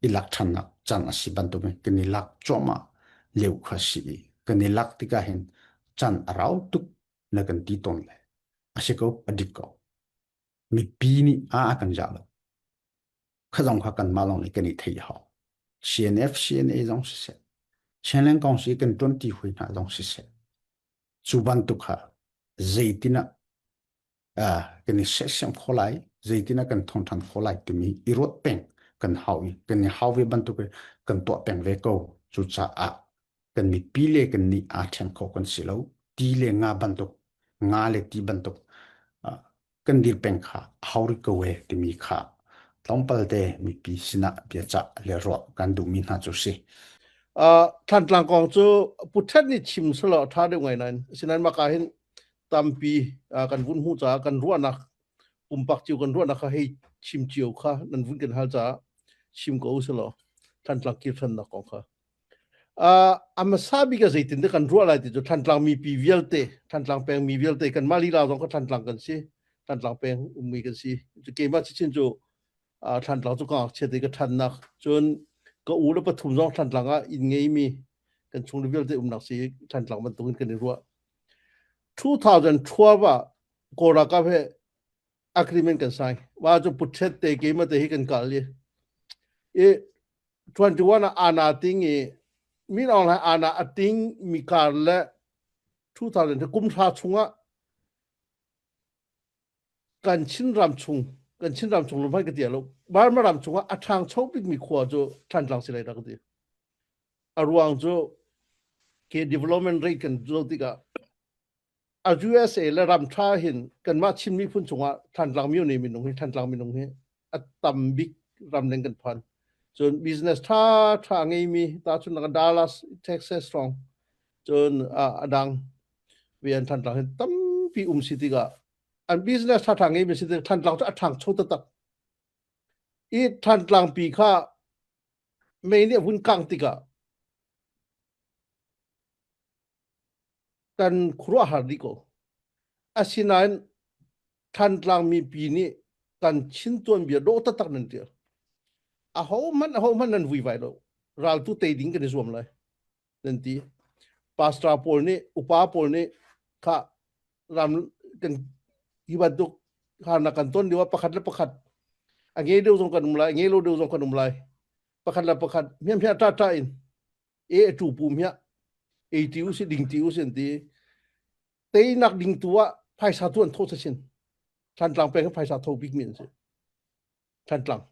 i lak ṭhannak caan a si bantuk in kan i lak cuahmah lio kha si i, kan i lak tikah hin caan a rau tuk na kan ti tawn le a si ko, a dik ko. Mipi nih a, a kan zah lo. Kha zong kha kanmah lawng le kan i thei hau. C N F, C N A zong siseh, Chinland Council kan twenty hui hna zong siseh, cu bantuk kha zeitinah, a, kan i sehsiam kho lai, zeitinah kan thawngṭhan kho lai timi i ruat peng kan hau i, kan i hau ve bantuk i kan tuah peng ve ko. Cucaah kan mipi le kan nih a ṭhen kho kan si lo, ti le nga bantuk, nga le ti bantuk, a, kan dir peng kha a hau rih ko e timi kha tlawmpalte mipi sinah biacah le ruah kan duhmi hna cu si. A, Thantlang kong cu Pu Ṭhet nih chim selaw ṭha deuh ngai nain, asinain maka hin tampi, a, kan vun hmuh caah kan ruahnak, pumpak cio kan ruahnak kha hei chim cio kha nan vun kan hal caah chim ko u selaw, Thantlang kirṭhannak kong kha. A, a hmasa bik ah zeitin dah kan ruah lai ti cu Thantlang mipi vialte, Thantlang peng mi vialte, kanmah lila zong kha Thantlang kan si, Thantlang peng ummi kan si. Cu keimah chin cu, a, Thantlang cu ka ngakchia te ka ṭhannak. Cun ka u le pathum zong Thantlang ah in ngeimi kan chung le vialte umnak si, Thantlang bantukin kan i ruah. Two thousand twelve ah Kawl ralkap he agreement kan sign. Mah cu Pu Ṭhet te keimah te hi kan kal i, i twenty one ah aana ting i, Min Aung Hlaing aana a ting mi kar le two thousand kum hra chungah kan Chin ram chung, kan Chin ram chung lungfai ka ti lo, Burma ram chungah a ṭhangcho bikmi khua cu Thantlang si lai dah ka ti. A ruang cu ke development rate kan zoh tikah a U S A le ram ṭha hin kanmah Chin miphun chungah Thantlang mi nei minung hi, Thantlang minung hi a tam bik ram leng kan phan. Cun business ṭha ṭha ngeimi, tahchunhnak Dallas, Texas hrawng, cun, ah, a dang vian Thantlang hin tampi um si tikah, an business ṭha ṭha ngeimi si tikah Thantlang cu a ṭhangcho taktak. I Thantlang pi kha mei nih a vun kang tikah kan khuaruah har dih ko. Asinain Thantlang mipi nih kan Chin tuanbia dawh taktak nan ṭial. Ahohmanh, ahohmanh nan vuivai lo. Raltu tei ding kan i zuam lai nan ti. Pastor pawl nih, upa pawl nih kha ram kan hi bantuk harnak kan ton deuh ah pakhat le pakhat a ngei deuh zong kan um lai, a ngei lo deuh zong kan um lai. Pakhat le pakhat hmiahhmiah ṭaṭa in, e, a ṭupu hmiah, ei ti u si, ding ti u si an ti. Teinak ding tu ah phaisa tu an thawh chin. Thantlang peng phaisa tho bikmi an si. Thantlang.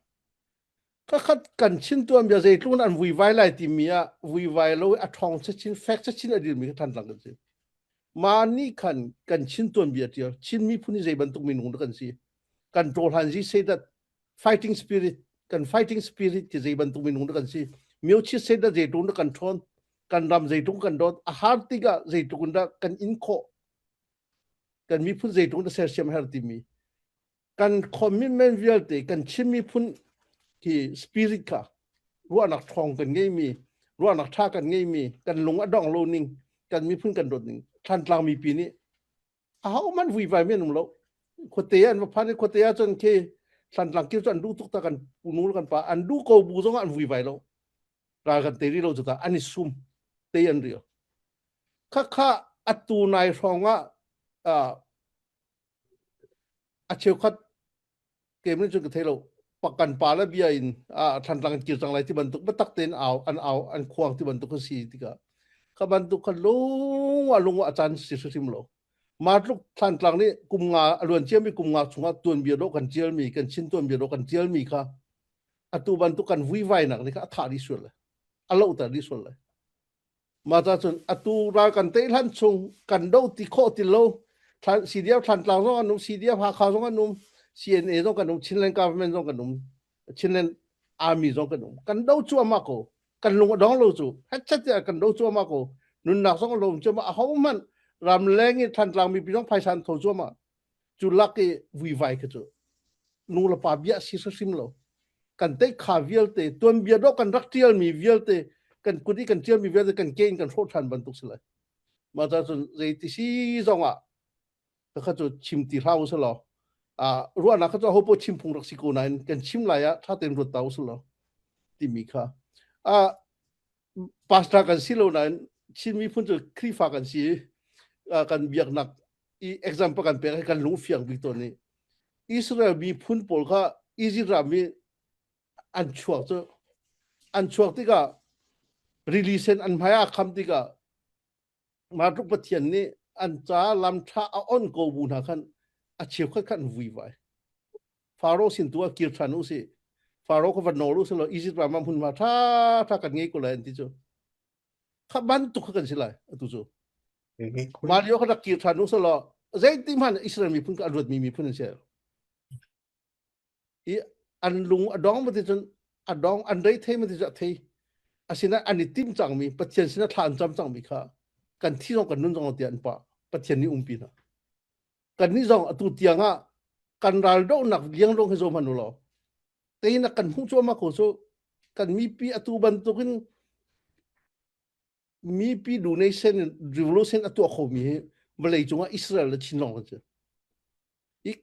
Kha khat kan Chin tuanbia zeitluk in an vuivai lai timi ah vuivai lo a ṭhawng chin, fek chin a dirmi kha Thantlang kan si. Mah nih khan kan Chin tuanbia ṭial, Chin miphun hi zei bantuk minung dah kan si. Kan ṭawhlanzi seidat, fighting spirit, kan fighting spirit khi zei bantuk minung dah kan si. Myochit seidat zeitluk dah kan ṭhawn, kan ram zeitluk kan dawt, a har tikah zeitluk dah kan in khawh, kan miphun zeitluk dah sersiam her timi. Kan commitment vialte, kan Chin miphun hi spirit kha, ruahnak ṭhawng kan ngeimi, ruahnak ṭha kan ngeimi, kan lung a dong lo ning, kan miphun kan dawt ning, Thantlang mipi nih ahohmanh vuivai mi an um lo. Khuate an va phan i, khuate ah cun khi Thantlang kir cu an duh tuk ta, kan pu nu le kan pa an duh ko bu zongah an vuivai lo. Ral kan tei rih lo cu ta, an i sum, tei an rih. Kha kha atu nai hrawngah, ah, a cheukhat keimah nih cun ka thei lo. Pa, kan pa le bia in, ah, Thantlang an kir cang lai ti bantuk, biatak tein au, an au, an khuang ti bantuk kha si tikah, kha bantuk kha lungah, lungah a caan si hrimhrim lo. Mah tluk Thantlang nih kum nga, a luan ciami kum nga chungah tuanbia dawh kan cialmi, kan Chin tuanbia dawh kan cialmi kha atu bantuk kan vuivainak nih kha a thah dih sual lai, a lohter dih sual lai. Mah ca cun atu ral kan tei hlan chung kan doh ti khawh ti lo. Thlan-, C D F Thantlang zong an um, C D F Hakha zong an um, C N A zong kan um, Chinland Government zong kan um, Chinland Army zong kan um. Kan doh cuahmah ko. Kan lung a dawng lo cu, hechet tiah kan do cuahmah ko, nunnak zong a lawm cuahmah, ahohmanh ramleng i Thantlang mipi zong phaisa an tho cuahmah, cu lak i vuivai kha cu nu le pa bia si hrimhrim lo. Kan teikha vialte, tuanbia dawh kan rak ṭialmi vialte, kan kut i kan ṭialmi vialte kan ke in kan hrawh ṭhan bantuk si lai. Mah ca cun zei ti si zongah, ka kha cu chim ti hlah u seh law. Aa, ruahnak kha cu ahopaoh chim phung rak si ko nain kan chim lai ah ṭha tein ruat ta u seh law timi kha. Aa, pastor kan si lo nain Chin miphun cu Khrihfa kan si, aa, kan biaknak i example kan pek, kan lung fiang bik tawn i Israel miphun pawl kha Egypt ram i an chuak cu, an chuak tikah, rili sen an hmai ah kham tikah, mah tluk Pathian nih an ca lam ṭha a on ko bu hna khan a cheukhat khan an vuivai. Faro sin tu ah kir ṭhan u sih. Faro kha va nawl u sih law, Egypt ram ah hmunhma ṭha ṭha kan ngei ko lai an ti cu. Kha bantuk kha kan si lai atu cu. Mah lio kha rak kir ṭhan u sih law, zeiti hmanh Israel miphun kha a ruatmi miphun an si. I an lung a dawng mah ti cun a dawng, an rei thei mah ti cun a thei. Asinain an i tim cangmi, Pathian sinah thla an cam cangmi kha kan thi zong kan nun zong tiah an pah, Pathian nih umpi hna. Kannih zong atu tiangah kan raldohnak liangdong hi zo hmanh u law, teinak kan hmuh cuahmah ko cu kan mipi atu bantukin mipi duh nei sen in revolution a tuah khomi hi vawlei cungah Israel le Chin lawng kan si. I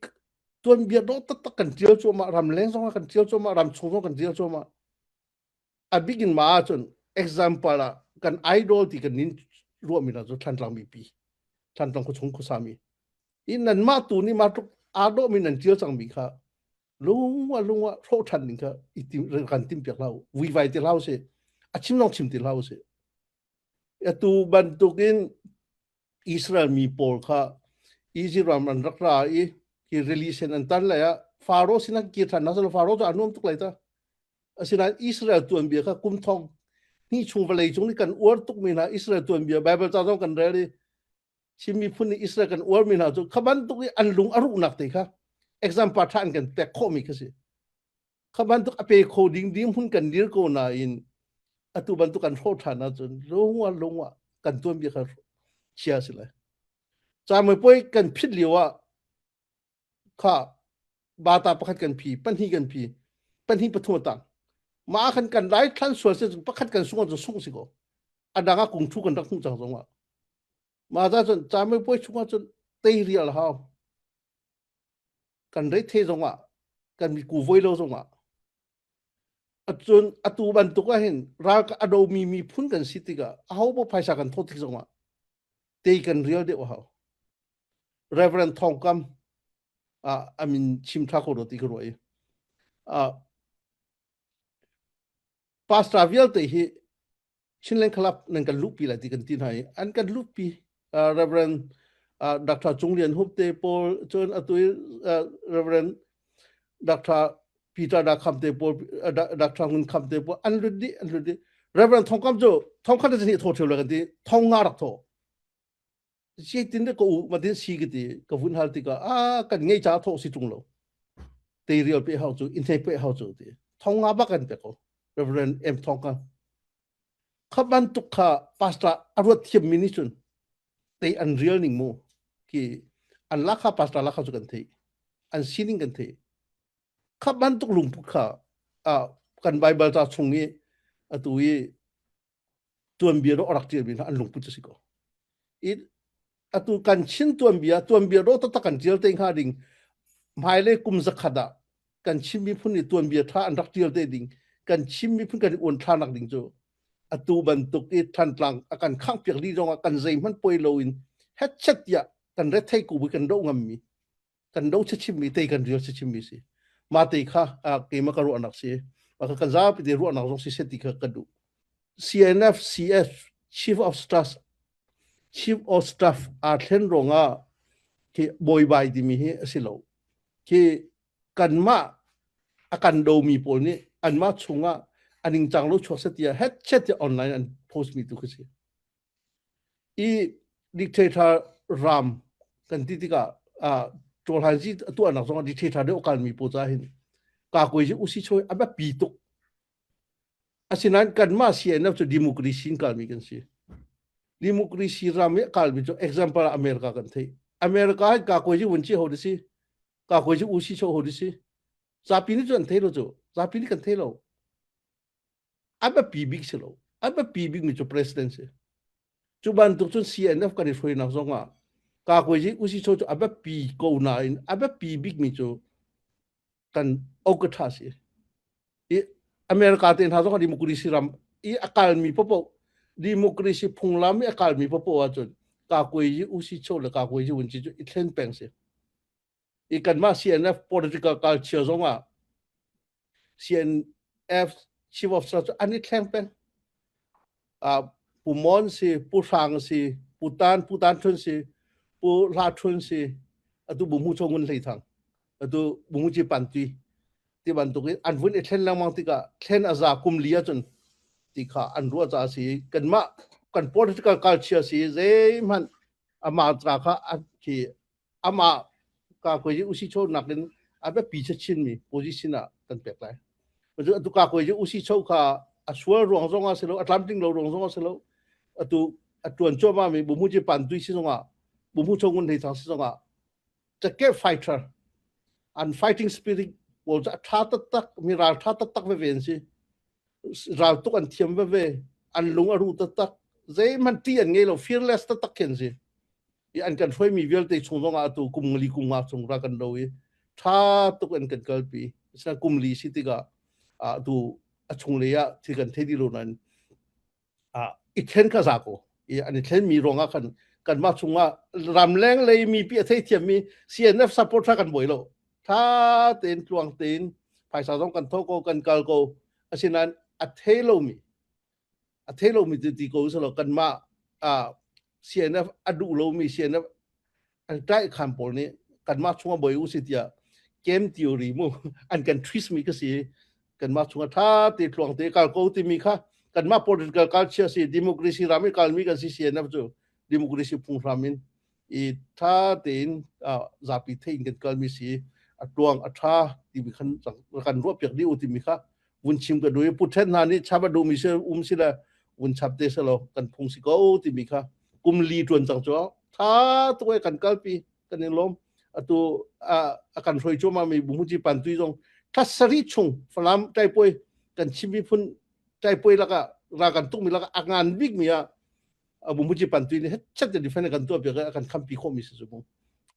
tuanbia dawh taktak kan ṭial cuahmah, ramleng zongah kan ṭial cuahmah, ramchung zong kan ṭial cuahmah. A bik in mah ahcun example ah kan idol ti kan nin ruahmi hna cu Thantlang mipi, Thantlang khuachung khuasami. I nanmah tu nih mah tluk aa dawhmi nan ṭial cangmi kha lungah lungah hrawh ṭhan ding kha i tim, kan timhpiak hlah u, vuivai ti hlah u sih, a chim zong chim ti hlah u sih. Atu bantukin Israel mi pawl kha Egypt ram an rak ra i hi rili sen an tan lai ah Faro sinah kir ṭhan hna seh law, Faro cu a nuam tuk lai ta. Asinain Israel tuanbia kha kum thong hnih chung vawlei cung nih kan uar tukmi hna Israel tuanbia Baibal ca zong kan rel i Chin miphun nih Israel kan uarmi hna cu kha bantuk i an lung a ruhnak te kha example ṭha in kan pek khawhmi kha si. Kha bantuk a pe kho ding, ding hmun kan dir ko nain atu bantuk kan hrawh ṭhan ahcun lungah lungah kan tuanbia kha chia si lai. Camipuai kan phit lio ah kha bata pakhat kan phi, pahnih kan phi, pahnih pathum a tang. Mah khan kan lai thlan sual si cun pakhat kan sung ahcun sung si ko. A dang ah kung ṭhu kan rak hmuh cang zongah. Mah ca cun camipuai chungah cun tei rial hau. Kan rei thei zongah, kan mi ku voi lo zongah. Acun atu bantuk ah hin ral ka a domi miphun kan si tikah ahopaoh phaisa kan thawh tik zongah tei kan rial deuh a hau. Reverend Thawngkam, ah, a min chim ṭha ko rawh ti ka ruah i. Ah, pastor vialte hi Chinland Club nan kan luhpi lai ti kan ti hna i an kan luhpi, ah, Reverend, ah, Doctor Cung Lian Hup te pawl, cun atu i, ah, Reverend Doctor Peter Da Kham te pawl, ah, Da-, Doctor Ngun Kham te pawl an lut dih, an lut dih. Reverend Thawngkam cu thawngkhat nih thaw ṭheu lai kan ti, thong nga rak thaw. Zeitin dah ka u matin si ka ti, ka vun hal tikah, a, kan ngei ca thawh si tung lo. Tei rial peh hau cu, in hei peh hau cu ti. Thong nga bak kan pek ko. Reverend M Thawngkam. Kha bantuk kha pastor a ruat thiammi nih cun tei an rial ning mu. Khi an lak kha pastor lak kha cu kan theih. An sining kan theih. Kha bantuk lungput kha, a, kan Baibal ca chung i atu i tuanbia dawh a rak ṭialmi hna an lungput cu si ko. I atu kan Chin tuanbia, tuanbia dawh taktak kan ṭial te hnga ding, hmailei kum zakhat ah kan Chin miphun nih tuanbia ṭha an rak ṭial te ding, kan Chin miphun kan i uan thlanak ding cu atu bantuk i Thantlang a kan khangh piak dih zongah kan zeihmanh poi loin hechet tiah kan rethei ko bu kan doh ngammi, kan do chichimmi, tei kan rial chichimmi si. Mah tei kha, ah, keimah ka ruahnak si. Mah kha kan zapi te ruahnak zong si seh ti kha ka duh. C N F C S, Chief of Staff, Chief of Staff aa thlen ruangah khi bawibai timi hi a si lo. Khi kanmah a kan domi pawl nih anmah chungah a ningcang lo chuak seh tiah hechet tiah online an post mi tu kha si. I dictator ram kan ti tikah, ah, Ṭawlhanzi a tuahnak zongah dictator deuh a kalmi pawl ca hin ka koi zia usi chawi a biapi tuk. Asinain kanmah C N F cu democracy in kalmi kan si. Democracy ram i kalmi cu example America kan theih. America hi kakuai ci vun ci ho di si. Kakuai ci usi cho ho di si. Zapi ni cu an thei lo cu. Zapi ni kan thei lo. A biapi bik si lo. A biapi bikmi cu president si. Cu bantuk cun C N F kan i hruainak zongah kakuai ci usi cho cu a biapi ko nain a biapi bikmi cu kan okatha si. I America te hna zong democracy ram i a kalmi paoh, democracy phunglam i a kalmi paoh ahcun kakuai usi cho le kakuai vun ci cu i thlen peng si. I kanmah C N F political culture zongah C N F chief of staff cu an i thleng peng. Aa, Pu Mon si, Pu Hrang si, Pu Tan, Pu Tan Ṭhun si, Pu Hla Ṭhun si, atu Bu Hmu Cho Ngun Hlei Thang, atu Bu Hmu Ci Pan Tui ti bantukin an vun i thlen lengmang tikah thlen a za kum li ahcun ti kha an ruah caah a si. Kanmah kan political culture si, zeihmanh amah ca kha a khi amah kakuai usi cho nakin a biapi cachinmi position ah kan pek lai. Atu, atu kakuai usi cho kha a sual ruang zongah si lo, a tlamtling lo ruang zongah si lo, atu a ṭuan cuahmahmi Bu Hmu Ci Pan Tui si zongah, Bu Hmu Cho Ngun Hlei Thang si zongah, jacket fighter, an fighting spirit pawl cu a ṭha taktak, mi ral ṭha taktak veve an si. Ral tuk an thiam veve, an lung a ruh taktak, zeihmanh ṭih an ngei lo, fearless taktak khi an si. I an kan hruaimi vialte chung zongah atu kum li kum nga chung ra kan do i ṭha tuk an kan kalpi. Asinain kum li si tikah, ah, atu a chunglei ah thil kan thei dih lo nain, ah, i thlen kha za ko. I an i thlenmi ruangah khan kanmah chungah ramleng lei mipi a thei thiammi C N F supporter kan buai lo. Ṭha tein tluang tein phaisa zong kan thawh ko, kan kal ko. Asinain a thei lomi, a thei lomi ti, ti ko seh law, kanmah, ah, C N F a duh lomi, C N F a ṭaih khan pawl nih kanmah chungah buai u si tiah game theory mu an kan twist mi kha si. Kanmah chungah ṭha te tluang te kal ko timi kha kanmah political culture si, democracy ram i kalmi kan si, C N F cu democracy phunghram in i ṭha tein, ah, zapi theih in kan kalmi si, a tluang a ṭha timi khan kan ruahpiak dih u timi kha vun chim ka duh i, puṭhen hna nih chap a duhmi si um si le vun chap te seh law kan phung si ko timi kha kum li ṭuan cang cu ṭha tuk i kan kalpi, kan i lawm. Atu, ah, a kan hruai cuahmahmi Bu Hmu Ci Pan Tui zong ṭha sarih chung Falam ṭaipuai kan chimmi phun ṭaipuai lakah ra kan tukmi lakah a ngan bikmi ah, a Bu Hmu Ci Pan Tui nih hechet te defend kan tuahpiak i a kan khampi khawhmi si cu mu.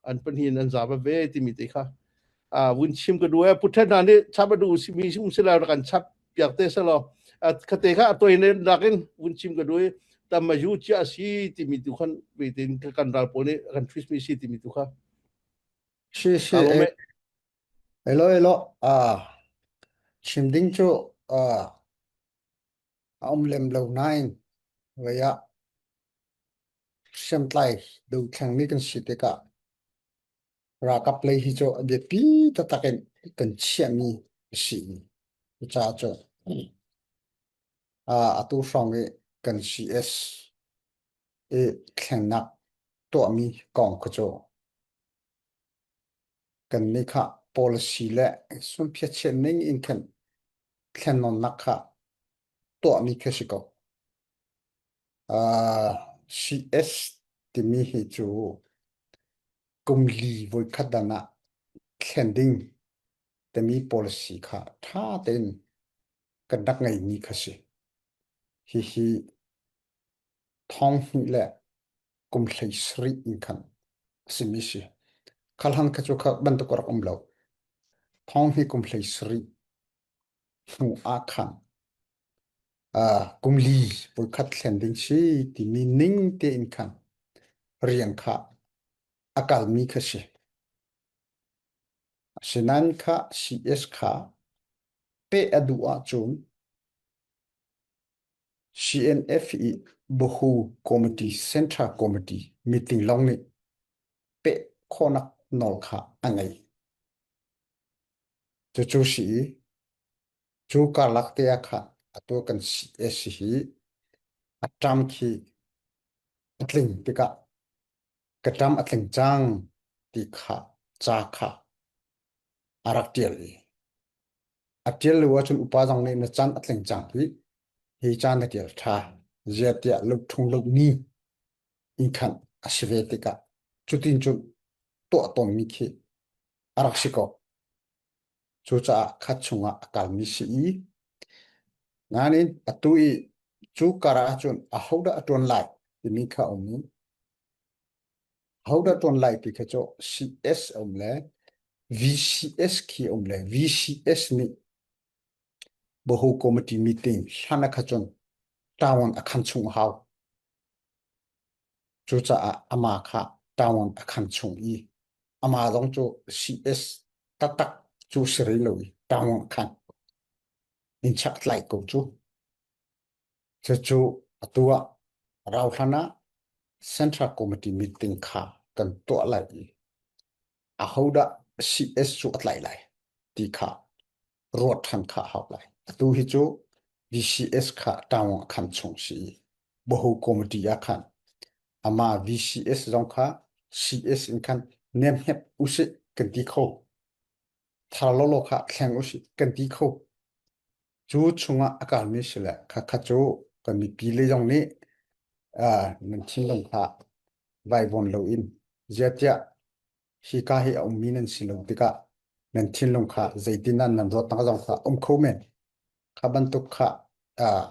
An pahnih in an za veve timi te kha, ah, vun chim ka duh i, puṭhen hna nih chap a duh mi um si le kan chap piak te seh law. Ah, kha te kha a toinak in vun chim ka duh i, tamayu cia a si timi tu khan ve tein kan ral pawl nih kan twist mi si timi tu kha. Si, si, Alo eh, meh. Elo, elo. Ah, chim ding cu, ah, a um lem lo nain, vei ah hriamtlai do thlengmi kan si tikah ralkap lei hi cu a biapi taktak in kan chiahmi a si. Cucaah cu, aa, atu hrawng i kan C S i thlennak tuahmi kong kha cu kannih kha policy le sunphiat chiat ning in khan thlennawnnak kha tuahmi kha si ko. Aa, C S timi hi cu kum li voikhat dan ah thlen ding timi policy kha ṭha tein kan rak ngeimi kha si. Hihi thawng hnih le kum hlei sarih in khan a simi si. Khalhang kha cu kha bantuk rak um lo. Thawng hnih kum hlei sarih hnu ah khan, aa, kum li voikhat thlen ding si timi ning tein khan rian kha a kalmi kha si. Asinain kha C S kha peh a duh ahcun C N F i Bahu Committee, Central Committee meeting lawng nih peh khawhnak nawl kha a ngei. Cucu si i, cu karlak te ah khan atu kan C S hi a ṭam khi a tling tikah ka ṭam a tling cang ti kha, ca kha a rak ṭial i, a ṭial lo ahcun upa zong nih na can a tling cang hi, hi caan a tial ṭha, ziatia lo thung lo ni in khan a si ve tikah, cutin cun tuah tawnmi khi a rak si ko. Cucaah kha chungah a kalmi si i, nain atu i cu karah cun ahodah a ṭuan lai timi kha a um i, ahodah ṭuan lai ti kha cu C S a um le V C S khi a um le, V C S nih Boho Committee meeting hlan a kha cun ṭawn a khan chung a hau. Cucaah ama kha ṭawn a khan chung i, ama zong cu C S taktak cu si rih lo i, ṭawn a khan in chak tlaih ko cu. Cucu atu ah rauhlan ah Central Committee meeting kha kan tuah lai i, ahodah C S cu a tlaih lai ti kha ruat ṭhan kha a hau lai. Atu hi cu V C S kha ṭawn a khan chung si i, Boho Committee ah khan ama V C S zong kha C S in khan nemhep usih kan ti kho, thar lawlaw kha thleng usih kan ti kho. Cu chungah a kalmi si le kha kha cu kan mipi lei zong nih, aa, nan thinlung kha vaivawn loin, ziatia hika hi a ummi nan si lo tikah nan thinlung kha zeitindah nan ruahnak zong kha um kho men. Kha bantuk kha, aa,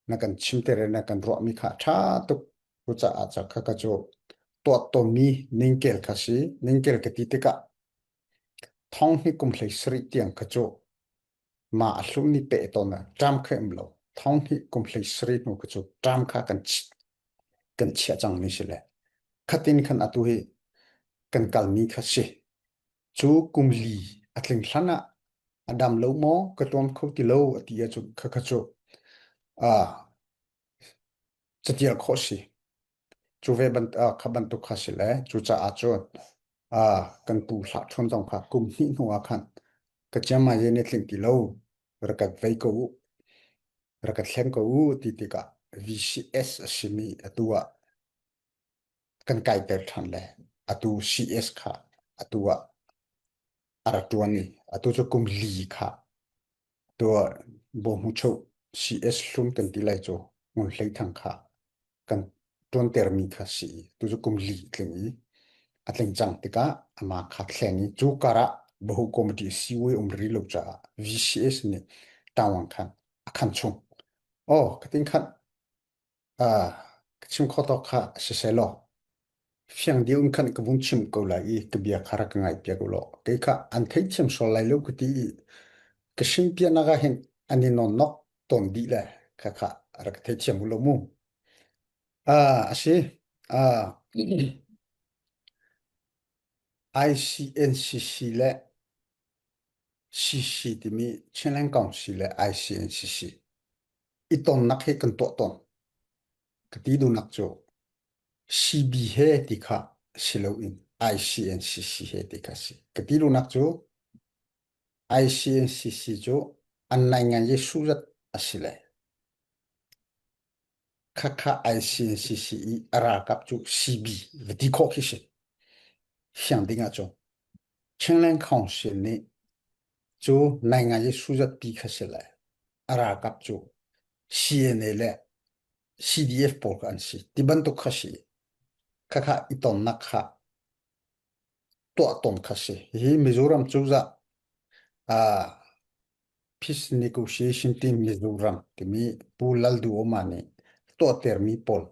na kan chimter i na kan ruahmi kha ṭha tuk. Cucaah ca kha kha cu tuah tawnmi ningkel kha si. Ningkel ka ti tikah thonghnih kum hlei sarih tiang kha cu ma a hlun ni peh tawn a ṭam kha um lo. Thonghnih kum hlei sarih hnu kha cu ṭam kha kan chi-, kan chiah cangmi si le khatin khan atu hi kan kalmi kha si. Cu kum li a tling hlan ah a dam lo maw, ka tuam kho ti lo a ti ahcun kha kha cu, aa, catial khawh si. Cu ve ban-, aa, kha bantuk kha si le, cucaah cun, aa, kan pu hlah ṭhun zong kha kum hnih hnu ah khan ka ciammai zei nih tling ti lo, rak ka vei ko u, rak ka thleng ko u ti tikah V C S a simi atu ah kan kaiter ṭhan le atu C S kha atu ah a ra ṭuan i, atu cu kum li kha tua Bawhmucho C S hlun kan ti lai cu Ngun Hlei Thang kha kan ṭuantermi kha si i, atu cu kum li tling i, a tling cang tikah ama kha thleng i, cu karah Boho Committee C O um rih lo caah V C S nih ṭawn khan a khan chung. Aw, ka ting khan aa, ka chim khawh tawk kha a si sehlaw, fiang dih in khan ka vun chim ko lai i, ka bia kha rak ka ngaihpiak u law. Kei kha an theithiam sual lai lo ka ti i, ka simpiaknak ah hin an i nawnnawk tawn dih le kha kha rak ka theithiam u lo mu. Aa, a si, aa, I C N C C le C C timi Chinland Council le I C N C C i tonnak he kan tuah tawn. Ka ti duhnak cu C B he ti kha si loin I C N C C he ti kha si. Ka ti duhnak cu I C N C C cu an naingan Jesuh zat a si le kha kha I C N C C i a ralkap cu C B va ti khawh khi si. Fiang ding ah cun Chinland Council nih cu naingan Jesuh zatpi kha si le a ralkap cu C N A le C D F pawl kha an si ti bantuk kha si. Kha kha i tonnak kha tuah tawn kha si. Hi Mizoram cozah, aa, Peace Negotiation Team Mizoram timi Pu Lalduhoma nih tuahtermi pawl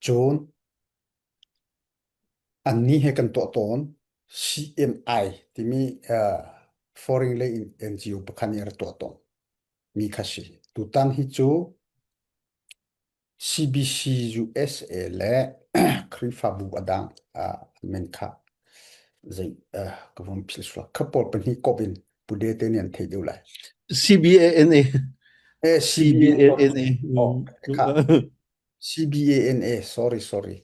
cun annih he kan tuah tawn, C M I timi, aa, foreign lei in N G O pakhat nih a ra tuah tawn mi kha si. Tutan hi cu C B C U S A le Khrihfabu a dang, aa, min kha zei, aa, ka vun philh sual kha pawl pahnih kop in Pu Dete nih an theih deuh lai. C B A N A. Eh, C B A N A. C B A N A, sorry, sorry.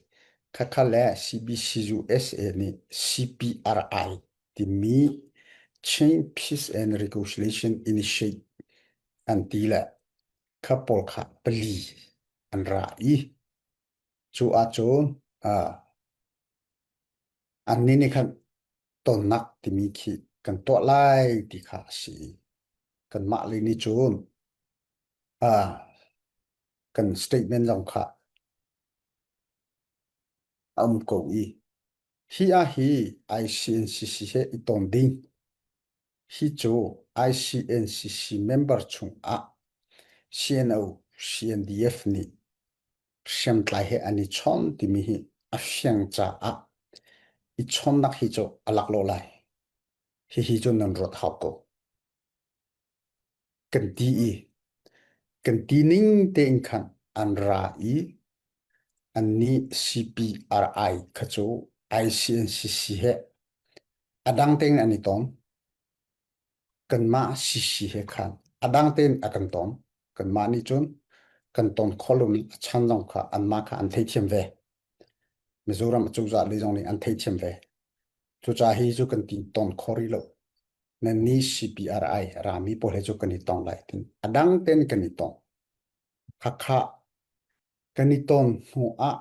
Kha kha le C B C U S A nih C P R I timi Chin Peace and Reconciliation Initiative an ti le kha pawl kha pali an ra i cu ahcun, aa, annih nih khan tonnak timi khi kan tuah lai ti kha a si. Kanmah lei nih cun a, kan statement zong kha a um ko i. Hi a hi I C N C C he i ton ding. Hi cu I C N C C member chung ah C N O, C N D F nih hriamtlai he an i chon timi hi a fiang caah i chonnak hi cu a laklawh lai. Hihi cu nan ruat hau ko kan ti i, kan ti ning tein khan an ra i, annih C P R I kha cu I C N C C he a dang tein an i ton. Kanmah C C he khan a dang tein a kan ton. Kanmah nih cun kan ton kho lomi a chan zong kha anmah kha an theithiam ve. Mizoram a cozah lei zong nih an theithiam ve. Cucaah hi cu kan ti ton kho rih lo. Nannih C P R I rami pawl he cu kan i ton lai tin a dang tein kan i ton. Khakha kan i ton hnu ah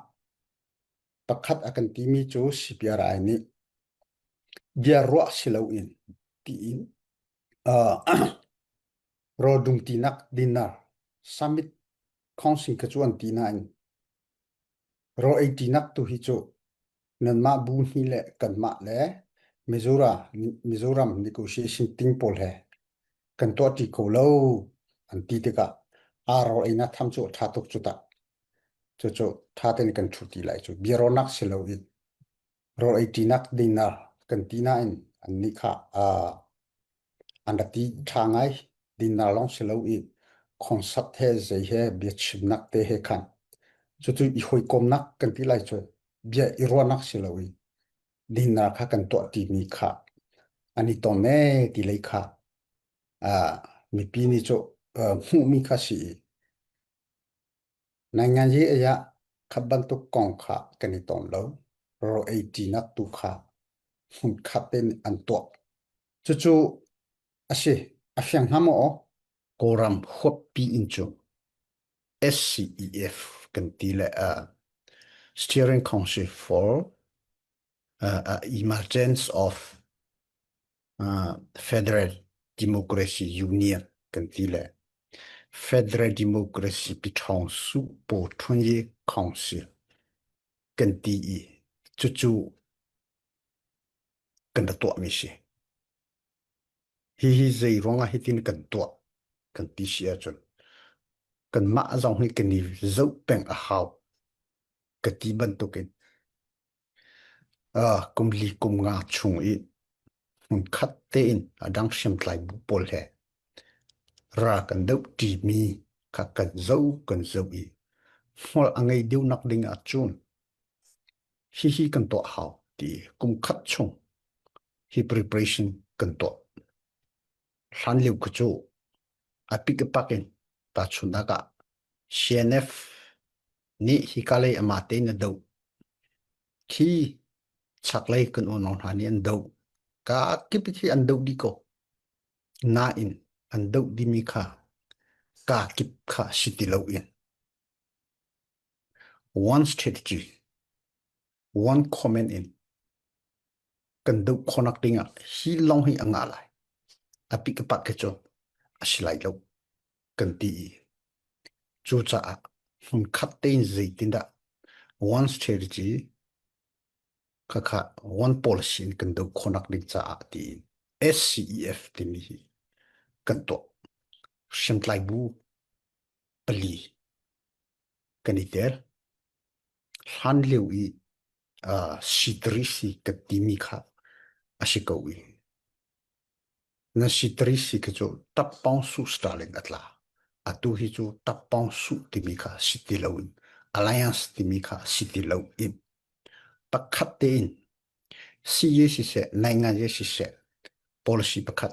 pakhat a kan timi cu C P R I nih bia ruah si loin tiin, aa, rawl dumtinak dinner summit council kha cu an ti nain rawl ei tinak tu hi cu nanmah bu hnih le kanmah le Mizoram, Mizoram negotiation team pawl he kan tuah ṭi ko lo an ti tikah aa rawl einak tham cu a ṭha tuk cu tah. Cucu ṭha tein kan ṭhu ti lai cu bia ruahnak si loin rawl ei tinak dinner kan ti nain annih kha, aa, an rak ti ṭha ngai. Dinner lawng si lo i concert he zei he bia chimnak te he khan cucu i hawikomhnak kan ti lai cu bia i ruahnak si lo i dinner kha kan tuah timi kha an i ton e ti lei kha, aa, mipi nih cu, aa, hmuhmi kha si i naingnganyi ei ah khat bantuk kong kha kan i ton lo. Rawl ei tinak tu kha hmunkhat tein an tuah. Cucu a si, a fiang hnga maw? Kawlram huappi in cu S C E F kan ti le, aa, Steering Council for, aa, aa, Emergence of, aa, Federal Democracy Union kan ti le Federal Democracy ပြည်ထောင်စု ပေါ်ထွန်းရေးကောင်စီ kan ti i cucu kan rak tuahmi si. Hihi zei ruangah hitin kan tuah kan ti si ahcun kanmah zong hi kan i zoh peng a hau ka ti bantukin, aa, kum li kum nga chung i hmunkhat tein a dang hriamtlai bu pawl he ra kan doh ṭimi kha kan zoh, kan zoh i hmual a ngei deuhnak ding ahcun hihi kan tuah hau ti kum khat chung hi preparation kan tuah. Hlanlio kha cu a pik a pak in tahchunhnak ah C N F nih hi ka lei amah tein a doh. Khi chaklei kan unau hna nih an doh. Ka kip khi an doh dih ko. Nain an doh dihmi kha ka kip kha si ti loin one strategy, one command in kan doh khawhnak dingah hi lawng hi a ngah lai. A pik a pak khi cu a si lai lo kan ti i cucaah hmunkhat tein zeitindah one strategy khakha one policy in kan doh khawhnak ding caah tiin S C E F timi hi kan tuah. Hriamtlai bu pali kan i tel. Hlanlio i, aa, C three C kan timi kha a si ko i. Na C three C kha cu Tapong Su Stalin a tla. Atu hi cu Tapong Su timi kha si ti loin, Alliance timi kha si ti loin, pakhat tein C A siseh, naingngan ye siseh, policy pakhat,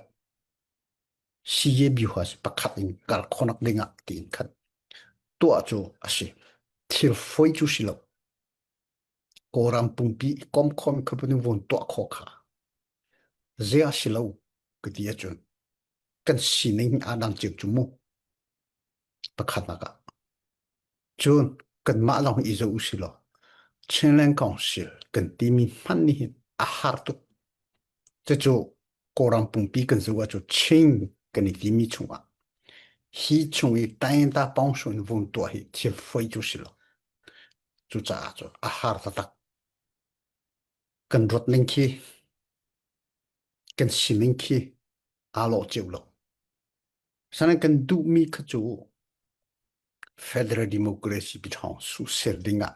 C A biuha pakhat in kal khawhnak dingah tiin khan tuah cu a si. Thil foi cu si lo. Kawlram pumpi i komkhawm kha pun vun tuah khawh kha zia si lo ka ti ahcun kan sining hi aa dang cio cu mu. Pakhatnak ah cun kanmah lawng i zoh u si law, Chinland Council kan timi hmanh nih hin a har tuk. Cucu Kawlram pumpi kan zoh ahcun Chin kan i timi chungah Hi chung i tain ta pawng su in vun tua hi thil fai cu si lo. Cucaah cu a har taktak. Kan ruat ning khi, kan si ning khi a lawh ceu lo. Sana kan duhmi kha cu federal democracy pi thawng suhser dingah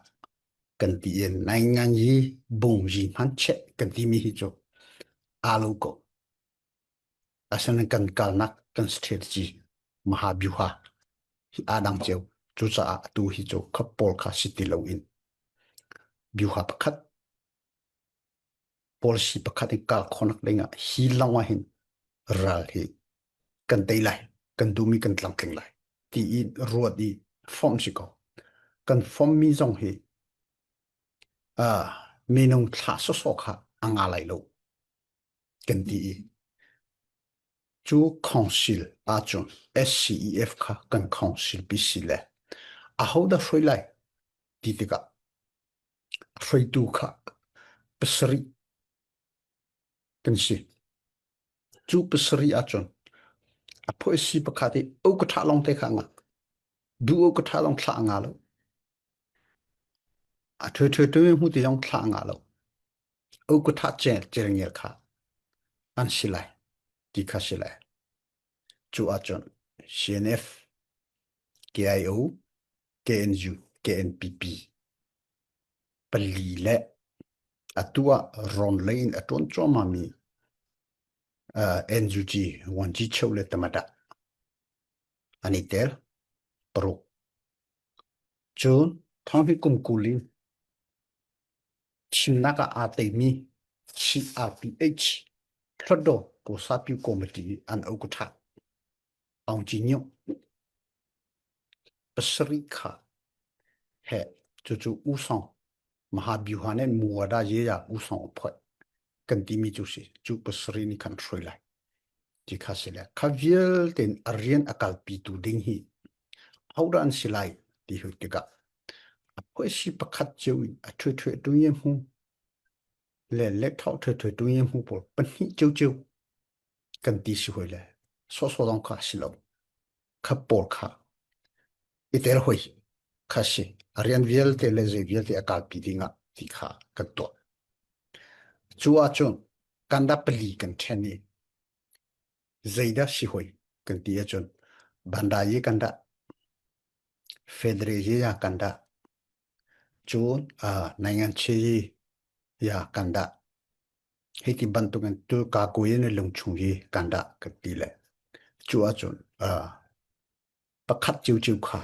kan ti in naingan yi bung yi hman cheh kan timi hi cu a lo ko. Asana kan kalnak kan strategy maha byuha hi a dang ceu. Cucaah atu hi cu kha pawl kha si ti lo in byuha pakhat, policy pakhat in kal khawhnak dingah hi lawng ah hin ral hi kan tei lai, kan duhmi kan tlangtling lai ti i ruat i fawm si ko. Kan fawmmi zong hi, aa, minung thlah sawsawh kha a nga lai lo kan ti i cu council ahcun S C E F kha kan council pi si le ahodah hruai lai ti tikah hruaitu kha pasarih kan si. Cu pasarih ahcun a phoisi pakhat i aukaṭha lawngte kha a ngah. Duh aukaṭha lawng thlah a nga lo. A ṭhuaiṭhuai ṭuanmi hmu ti zong thlah a nga lo. Aukaṭha cel, celngel kha an si lai ti kha si lai. Cu ahcun C N F, K I O, K N U, K N P P pali le atu ah rawn lei in a ṭuan cuahmahmi, aa, N U G, Wangji cheu le tamada an i tel paruk. Cun thawng hi kum kul in chimnak ah aa teimi C R P H, Hluttaw Kosapyu Committee an aukaṭha Aung Kyi Nyo pasarih kha he cucu usawng maha byuha nen muada yeya usawng a phoih kan timi cu si. Cu pasarih nih khan hruai lai ti kha si le kha vialte in a rian a kalpitu ding hi ahodah an si lai ti hi tikah a phoisi pakhat ceu in a ṭhuaiṭhuai ṭuanmi hmu le lekthau ṭhuaiṭhuai ṭuanmi hmu pawl pahnih ceuceu kan ti si hoi le sawhsawh zong kha a si lo. Kha pawl kha i tel hoi kha si. A rian vialte le zei vialte a kalpi dingah ti kha kan tuah. Cu ahcun kanda pali kan ṭhen i zeidah si hoi kan ti ahcun banda ye kanda, federal ye ya kanda, cun, aa, naingan che ye ya kanda, hei ti bantukin tu kakuye ne lungchung ye kanda kan ti le cu ahcun, aa, pakhat ceuceu kha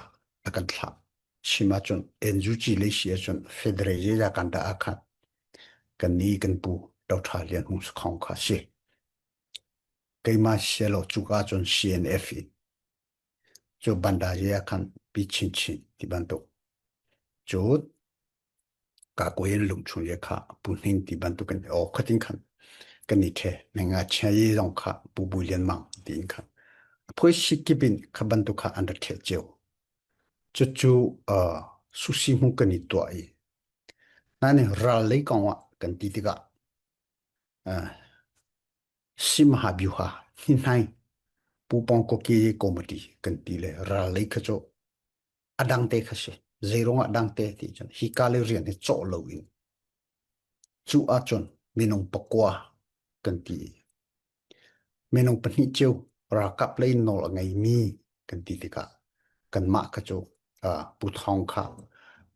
a kan thlah. Chim ahcun N U G lei si ahcun federal ye ya kanda ah khan kan ni kan pu Doctor Lian Hmung Sakhong kha si. Keimah si lo cu ahcun C N F i cu banda ye ah khan pi chinchin ti bantuk. Cu kakuye lungchung ye kha pu hning ti bantuk kan aw khatin khan kan ni ṭhe. Nai nga chia ye zong kha pu bui lian mang ti in khan a phoisi kip in kha bantuk kha an ra ṭheh ceu. Cucu, aa, susi hmu kan i tuah i nani ral lei kong ah kan ti tikah, aa, si maha byuha hnihnai pupawng ko ke ye committee kan ti le ral lei kha cu a dangte kha si. Zeiruangah a dangte ti cun hi ka le rian hi cawh lo in cu ahcun minung pakua kan ti i minung pahnih ceu ralkap lei nawl a ngeimi kan ti tikah kanmah kha cu, aa, pu thawng kha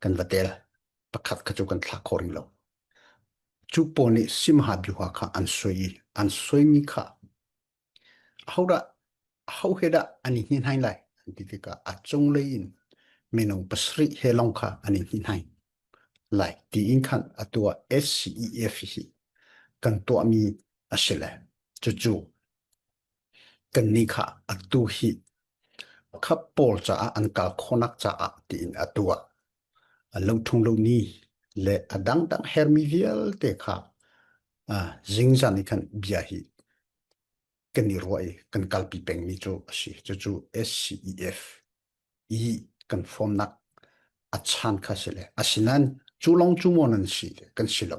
kan va tel pakhat kha cu kan thlah khawh rih lo. Cu pawl nih si maha byuha kha an suai i an suaimi kha ahodah, aho he dah an i hnihnai lai an ti tikah a cunglei in minung pasarih he lawng kha an i hnihnai lai ti in khan atu ah S C E F hi kan tuahmi a si le cucu kan ni kha atu hi kha pawl caah an kal khawhnak caah ti in atu ah a lo thung lo ni le a dangdang hermi vialte kha, aa, zingzan i khan bia hi kan i ruah i kan kalpi pengmi cu a si. Cucu S C E F i kan fawmnak a chan kha si le, asinain cu lawng cu maw nan si kan si lo.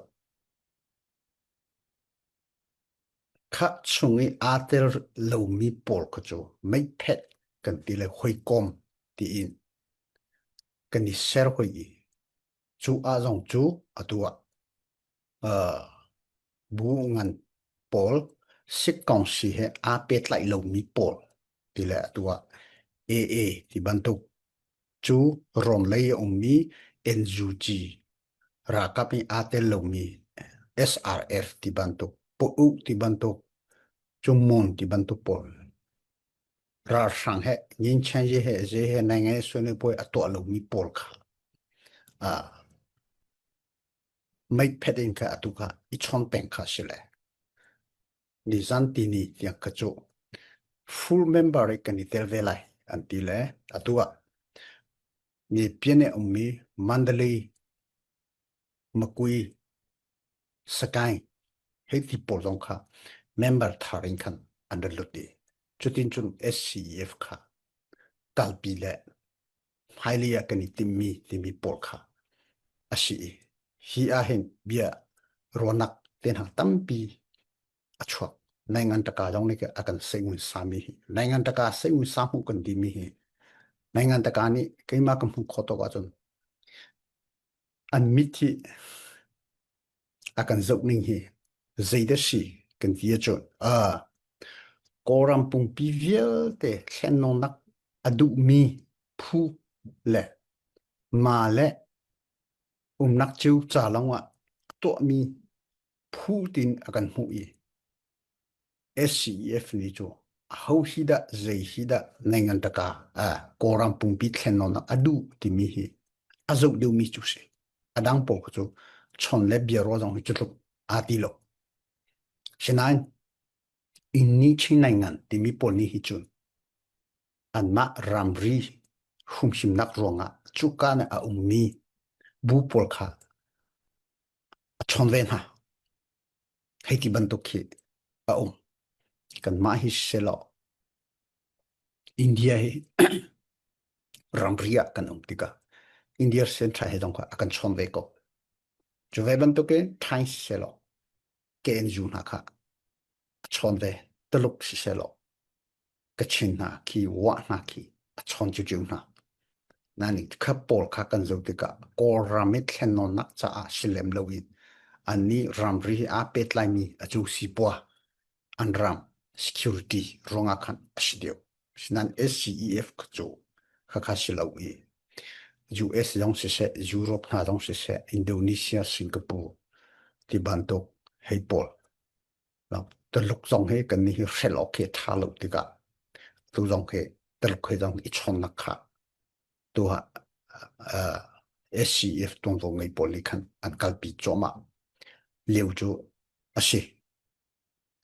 Kha chung i aa tel lomi pawl kha cu meiphet kan ti le, Hoikom tiin kan i ser hoi i. Cu a zong cu atu ah, aa, bu ngan pawl, sik kong si he a pet lai lo mi pawl ti le atu ah A A ti bantuk, cu Rom lei a um mi N U G, ralkap i a tel lo mi S R F ti bantuk, Poh U ti bantuk, cu Mon ti bantuk pawl. Ralhrang he, ngin chen ye he, ye he, nai ngai suan poi a tuah lo mi pawl kha. A, mai phet in kha atu kha, i chon peng kha si le. Ni zan ti ni tiang kha cu. Full member i kan i tel ve lai, an ti le, atu ah. Ni pian e um mi, Mandalay, Magway, Sagaing, hei ti pawl zong kha member thar in khan an ra lut i. Cutin cun S C E F kha kalpi le hmailei ah kan i timmi timi pawl kha a si i. Hi ah hin bia ruahnak te hna tampi a chuak. Naingan taka zong nih a kan seih ngun sa mi hi. Naingan taka seih ngun sa hmuh kan dimi hi. Naingan taka nih keimah ka hmuh khawh tawk ahcun an mit hi a kan zoh ning hi. Zeidah si kan ti ahcun, aa, Kawlram pumpi vialte thlennawnnak a duhmi phu le ma le umnak ceu ca lawng ah tuahmi phu tin a kan hmuh i, S C E F nih cu aho hi dah, zei hi dah, naingan taka, aa, Kawlram pumpi thlennawnnak a duh timi hi a zoh deuhmi cu si. A dang pawl kha cu chon le bia ruah zong hi cu tluk aa ti lo. Sinain, Inni Chin naingan timi pawl nih hi cun anmah ramri humhimnak ruangah cuka nih a ummi bu pawl kha a chon ve hna. Hei ti bantuk khi a um. Kanmah hi sehlaw, India hi ramri ah kan um tikah India Central hi zong kha a kan chon ve ko. Cu ve bantukin Thai sehlaw, K N U hna kha a chon ve, Tuluk si sehlaw, Kachin hna khi, Wa hna khi a chon cucu hna. Nain kha pawl kha kan zoh tikah Kawlram i thlennawnnak caah si lem loin annih ramri hi aa pet laimi a cu sipua an ram security ruangah khan a si deuh. Sinain S C E F kha cu kha kha si lo i, U S zong siseh, Europe hna zong siseh, Indonesia, Singapore ti bantuk hei pawl. Tuluk zong hi kannih hi hrelh awk khi a ṭha lo tikah, tu zong hi Tuluk hi zong i chawnnak kha tu ah, aa, S C E F tuangvo ngei pawl nih khan an kalpi cuahmah lio cu a si.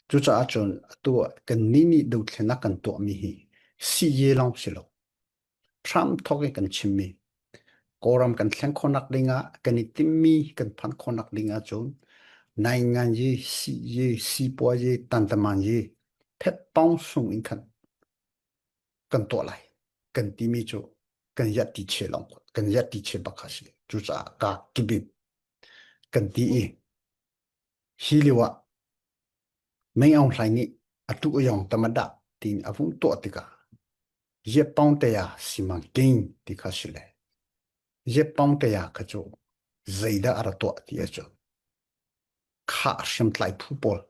Cucaah cun atu ah kannih nih dothlennak kan tuahmi hi C A A lawng si lo. Hram thawk in kan chimmi, Kawlram kan thleng khawhnak dingah kan i timmi kan phan khawhnak dingah cun naingan ye, si ye, sipuai ye, tantaman ye, phet paung sung in khan kan tuah lai kan timi cu kan yat ti che lawng, kan yat ti che bak kha si. Cucaah ka kip in kan ti i, hi lio ah Min Aung Hlaing nih atu a yong tam a dah tiin a vun tuah tikah, ye paung teya simang king ti kha si le, ye paung teya kha cu zeidah a ra tuah ti ahcun, kha hriamtlai phu pawl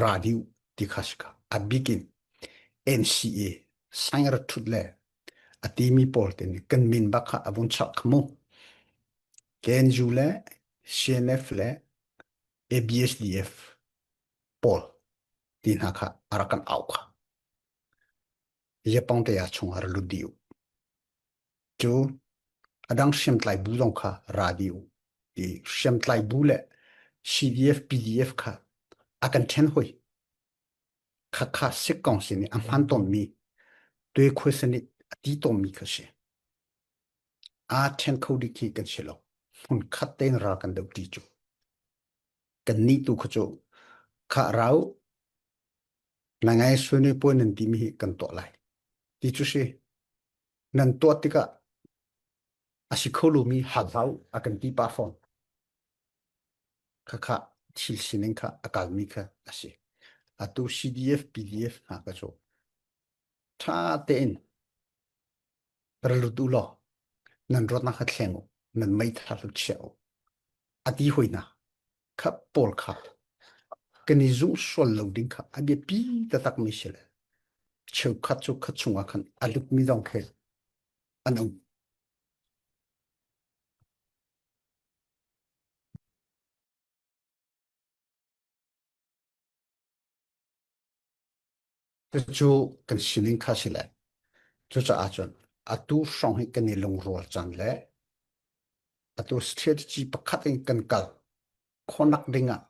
ra dih uh ti kha si kha. A bikin N C A, Saingrathut le a timi pawl te nih kan min bak kha a vun chak kha mu. K N U le C N F le A B S D F pawl ti hna kha a rak kan au kha. Ye paung teya chung a ra lut dih uh. Cu a dang hriamtlai bu zong kha ra dih uh. Ti hriamtlai bu le C D F, P D F kha a kan ṭhen hoi. Kha kha sik kong si nih a hman tawnmi, tuekhuai si nih a ti tawnmi kha si. Aa ṭhen kho dih khi kan si lo. Hmunkhat tein ral kan doh ṭi cu. Kannih tu kha cu, kha ra uh, na ngai suai puai nan timi hi kan tuah lai. Ti cu si, nan tuah tikah a si kho lomi hal hlah uh a kan ti pah fawn. Kha kha thil sining kha a kalmi kha a si. Atu C D F, P D F hna kha cu ṭha tein ra lut uh law, nan ruatna kha thleng uh, nan meithal uh chia uh, a ti hoihna kha pawl kha kan i zumh sual lo ding kha a biapi taktak mi si le, cheukhat chu kha chungah khan a lut mi zong khel an um. Cucu kan sining kha si le, cucaah cun atu hrawng hi kan i lungrual caan le atu strategy pakhat in kan kal khawhnak dingah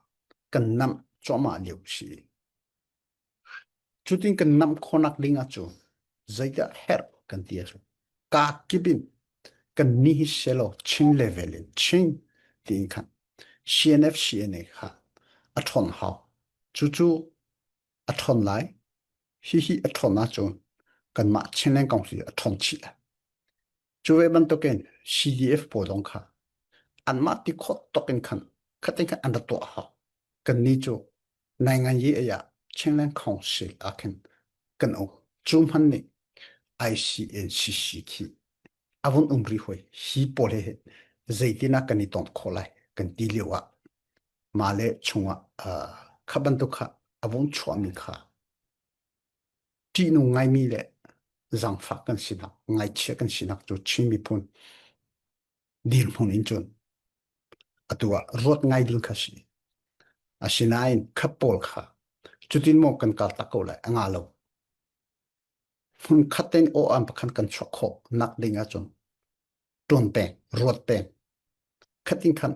kan namh cuahmah lio si. Cutin kan namh khawhnak dingah cu zeidah herh kan ti a si. Ka kip in kan ni hi selaw, Chin level in Chin tiin khan C N F C N A kha a ṭhawn hau. Cucu a ṭhawn lai, hihi a ṭhawn ahcun kanmah Chinland Council a ṭhawn chih lai. Cu ve bantukin C D F pawl zong kha anmah ti khawh tawkin khan khatin khan an ra tuah hau. Kanni cu naingan yi ei ah Chinland Council ah khin kan um. Cu hman nih I C N C C khi a vun um rih hoi hi pawl he zeitinah kan i tawnh khawh lai kan ti lio ah, mah le chungah, aa, kha bantuk kha a vun chuahmi kha ṭihnung ngaimi le zangfak kan sinak, ngaichia kan sinak cu Chin miphun dirhmun in cun atu ah ruat ngai ding kha si. Asinain kha pawl kha cutin maw kan kal tak ko lai a ngah lo. Hmun khat tein aw an pakhat kan chuak khawh nak ding ahcun ṭuan peng, ruat peng, khatin khan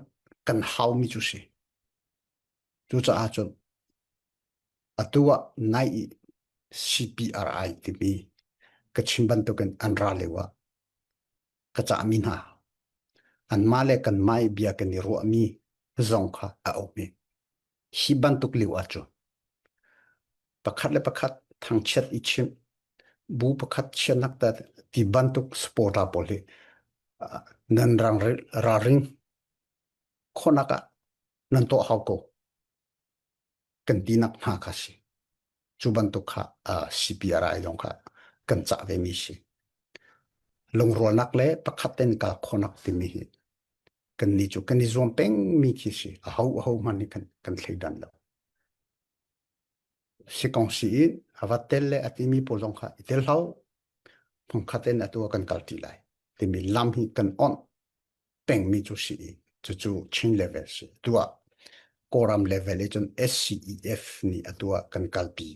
kan haumi cu si. Cucaah cun atu ah nai i C P R I timi Kachin bantukin an ra lio ah ka cahmi hna, anmah le kanmah i bia kan i ruahmi zong kha a um i, hi bantuk lio ahcun pakhat le pakhat thangchiat i chimh, bu pakhat chiatnak ta ti bantuk supporter pawl hi, aa, nan rang, ralring khawhnak ah nan tuah hau ko kan tinak hna kha si. Cu bantuk kha, aa, C P R I zong kha kan cah vemi si. Lungrualnak le pakhat tein kal khawhnak timi hi kanni cu kan i zuam pengmi khi si. Aho, aho hmanh hi kan, kan thleidan lo. Si kong si in, a va tel le a timi pawl zong kha i tel hau. Hmangkhat in atu a kan kal ṭi lai timi lam hi kan onh pengmi cu si i, cucu Chin level si. Atu ah Kawlram level i cun S C E F nih atu ah kan kalpi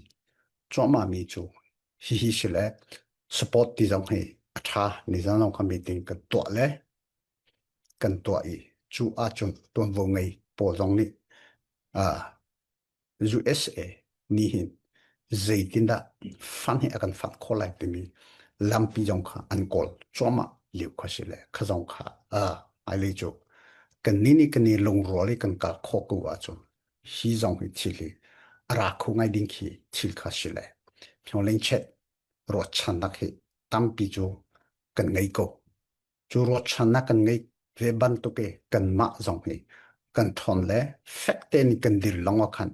cuahmahmi cu hihi si le, support ti zong hi a ṭha, nizan zong kha meeting kan tuah le kan tuah i, cu ahcun tuanvo ngei pawl zong nih, aa, U S A nih hin zeitindah fund hi a kan fund khawh lai timi lampi zong kha an kawl cuahmah lio kha si le, kha zong kha, aa, ai lei cu kannih nih kan i lungrual i kan kal khawh ko ahcun hi zong hi thil hi a ra kho ngai ding khi thil kha si le, Hmawleng chet ruahchannak hi tampi cu kan ngei ko. Cu ruahchannak kan ngei ve bantuk i kanmah zong hi kan ṭhawn le fek tein kan dir lawng ah khan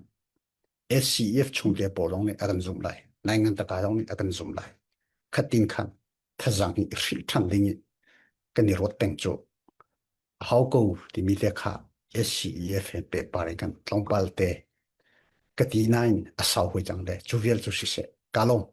S C E F chungte pawl zong nih a kan zumh lai, naingan taka zong nih a kan zumh lai. Khatin khan thazang hi i hrilh ṭhan ding i kan i ruat peng cu a hau ko timi te kha S C E F he pehpar i kan tlawmpal te ka ti nain a sau hoi cang le cu vial cu siseh ka lawm.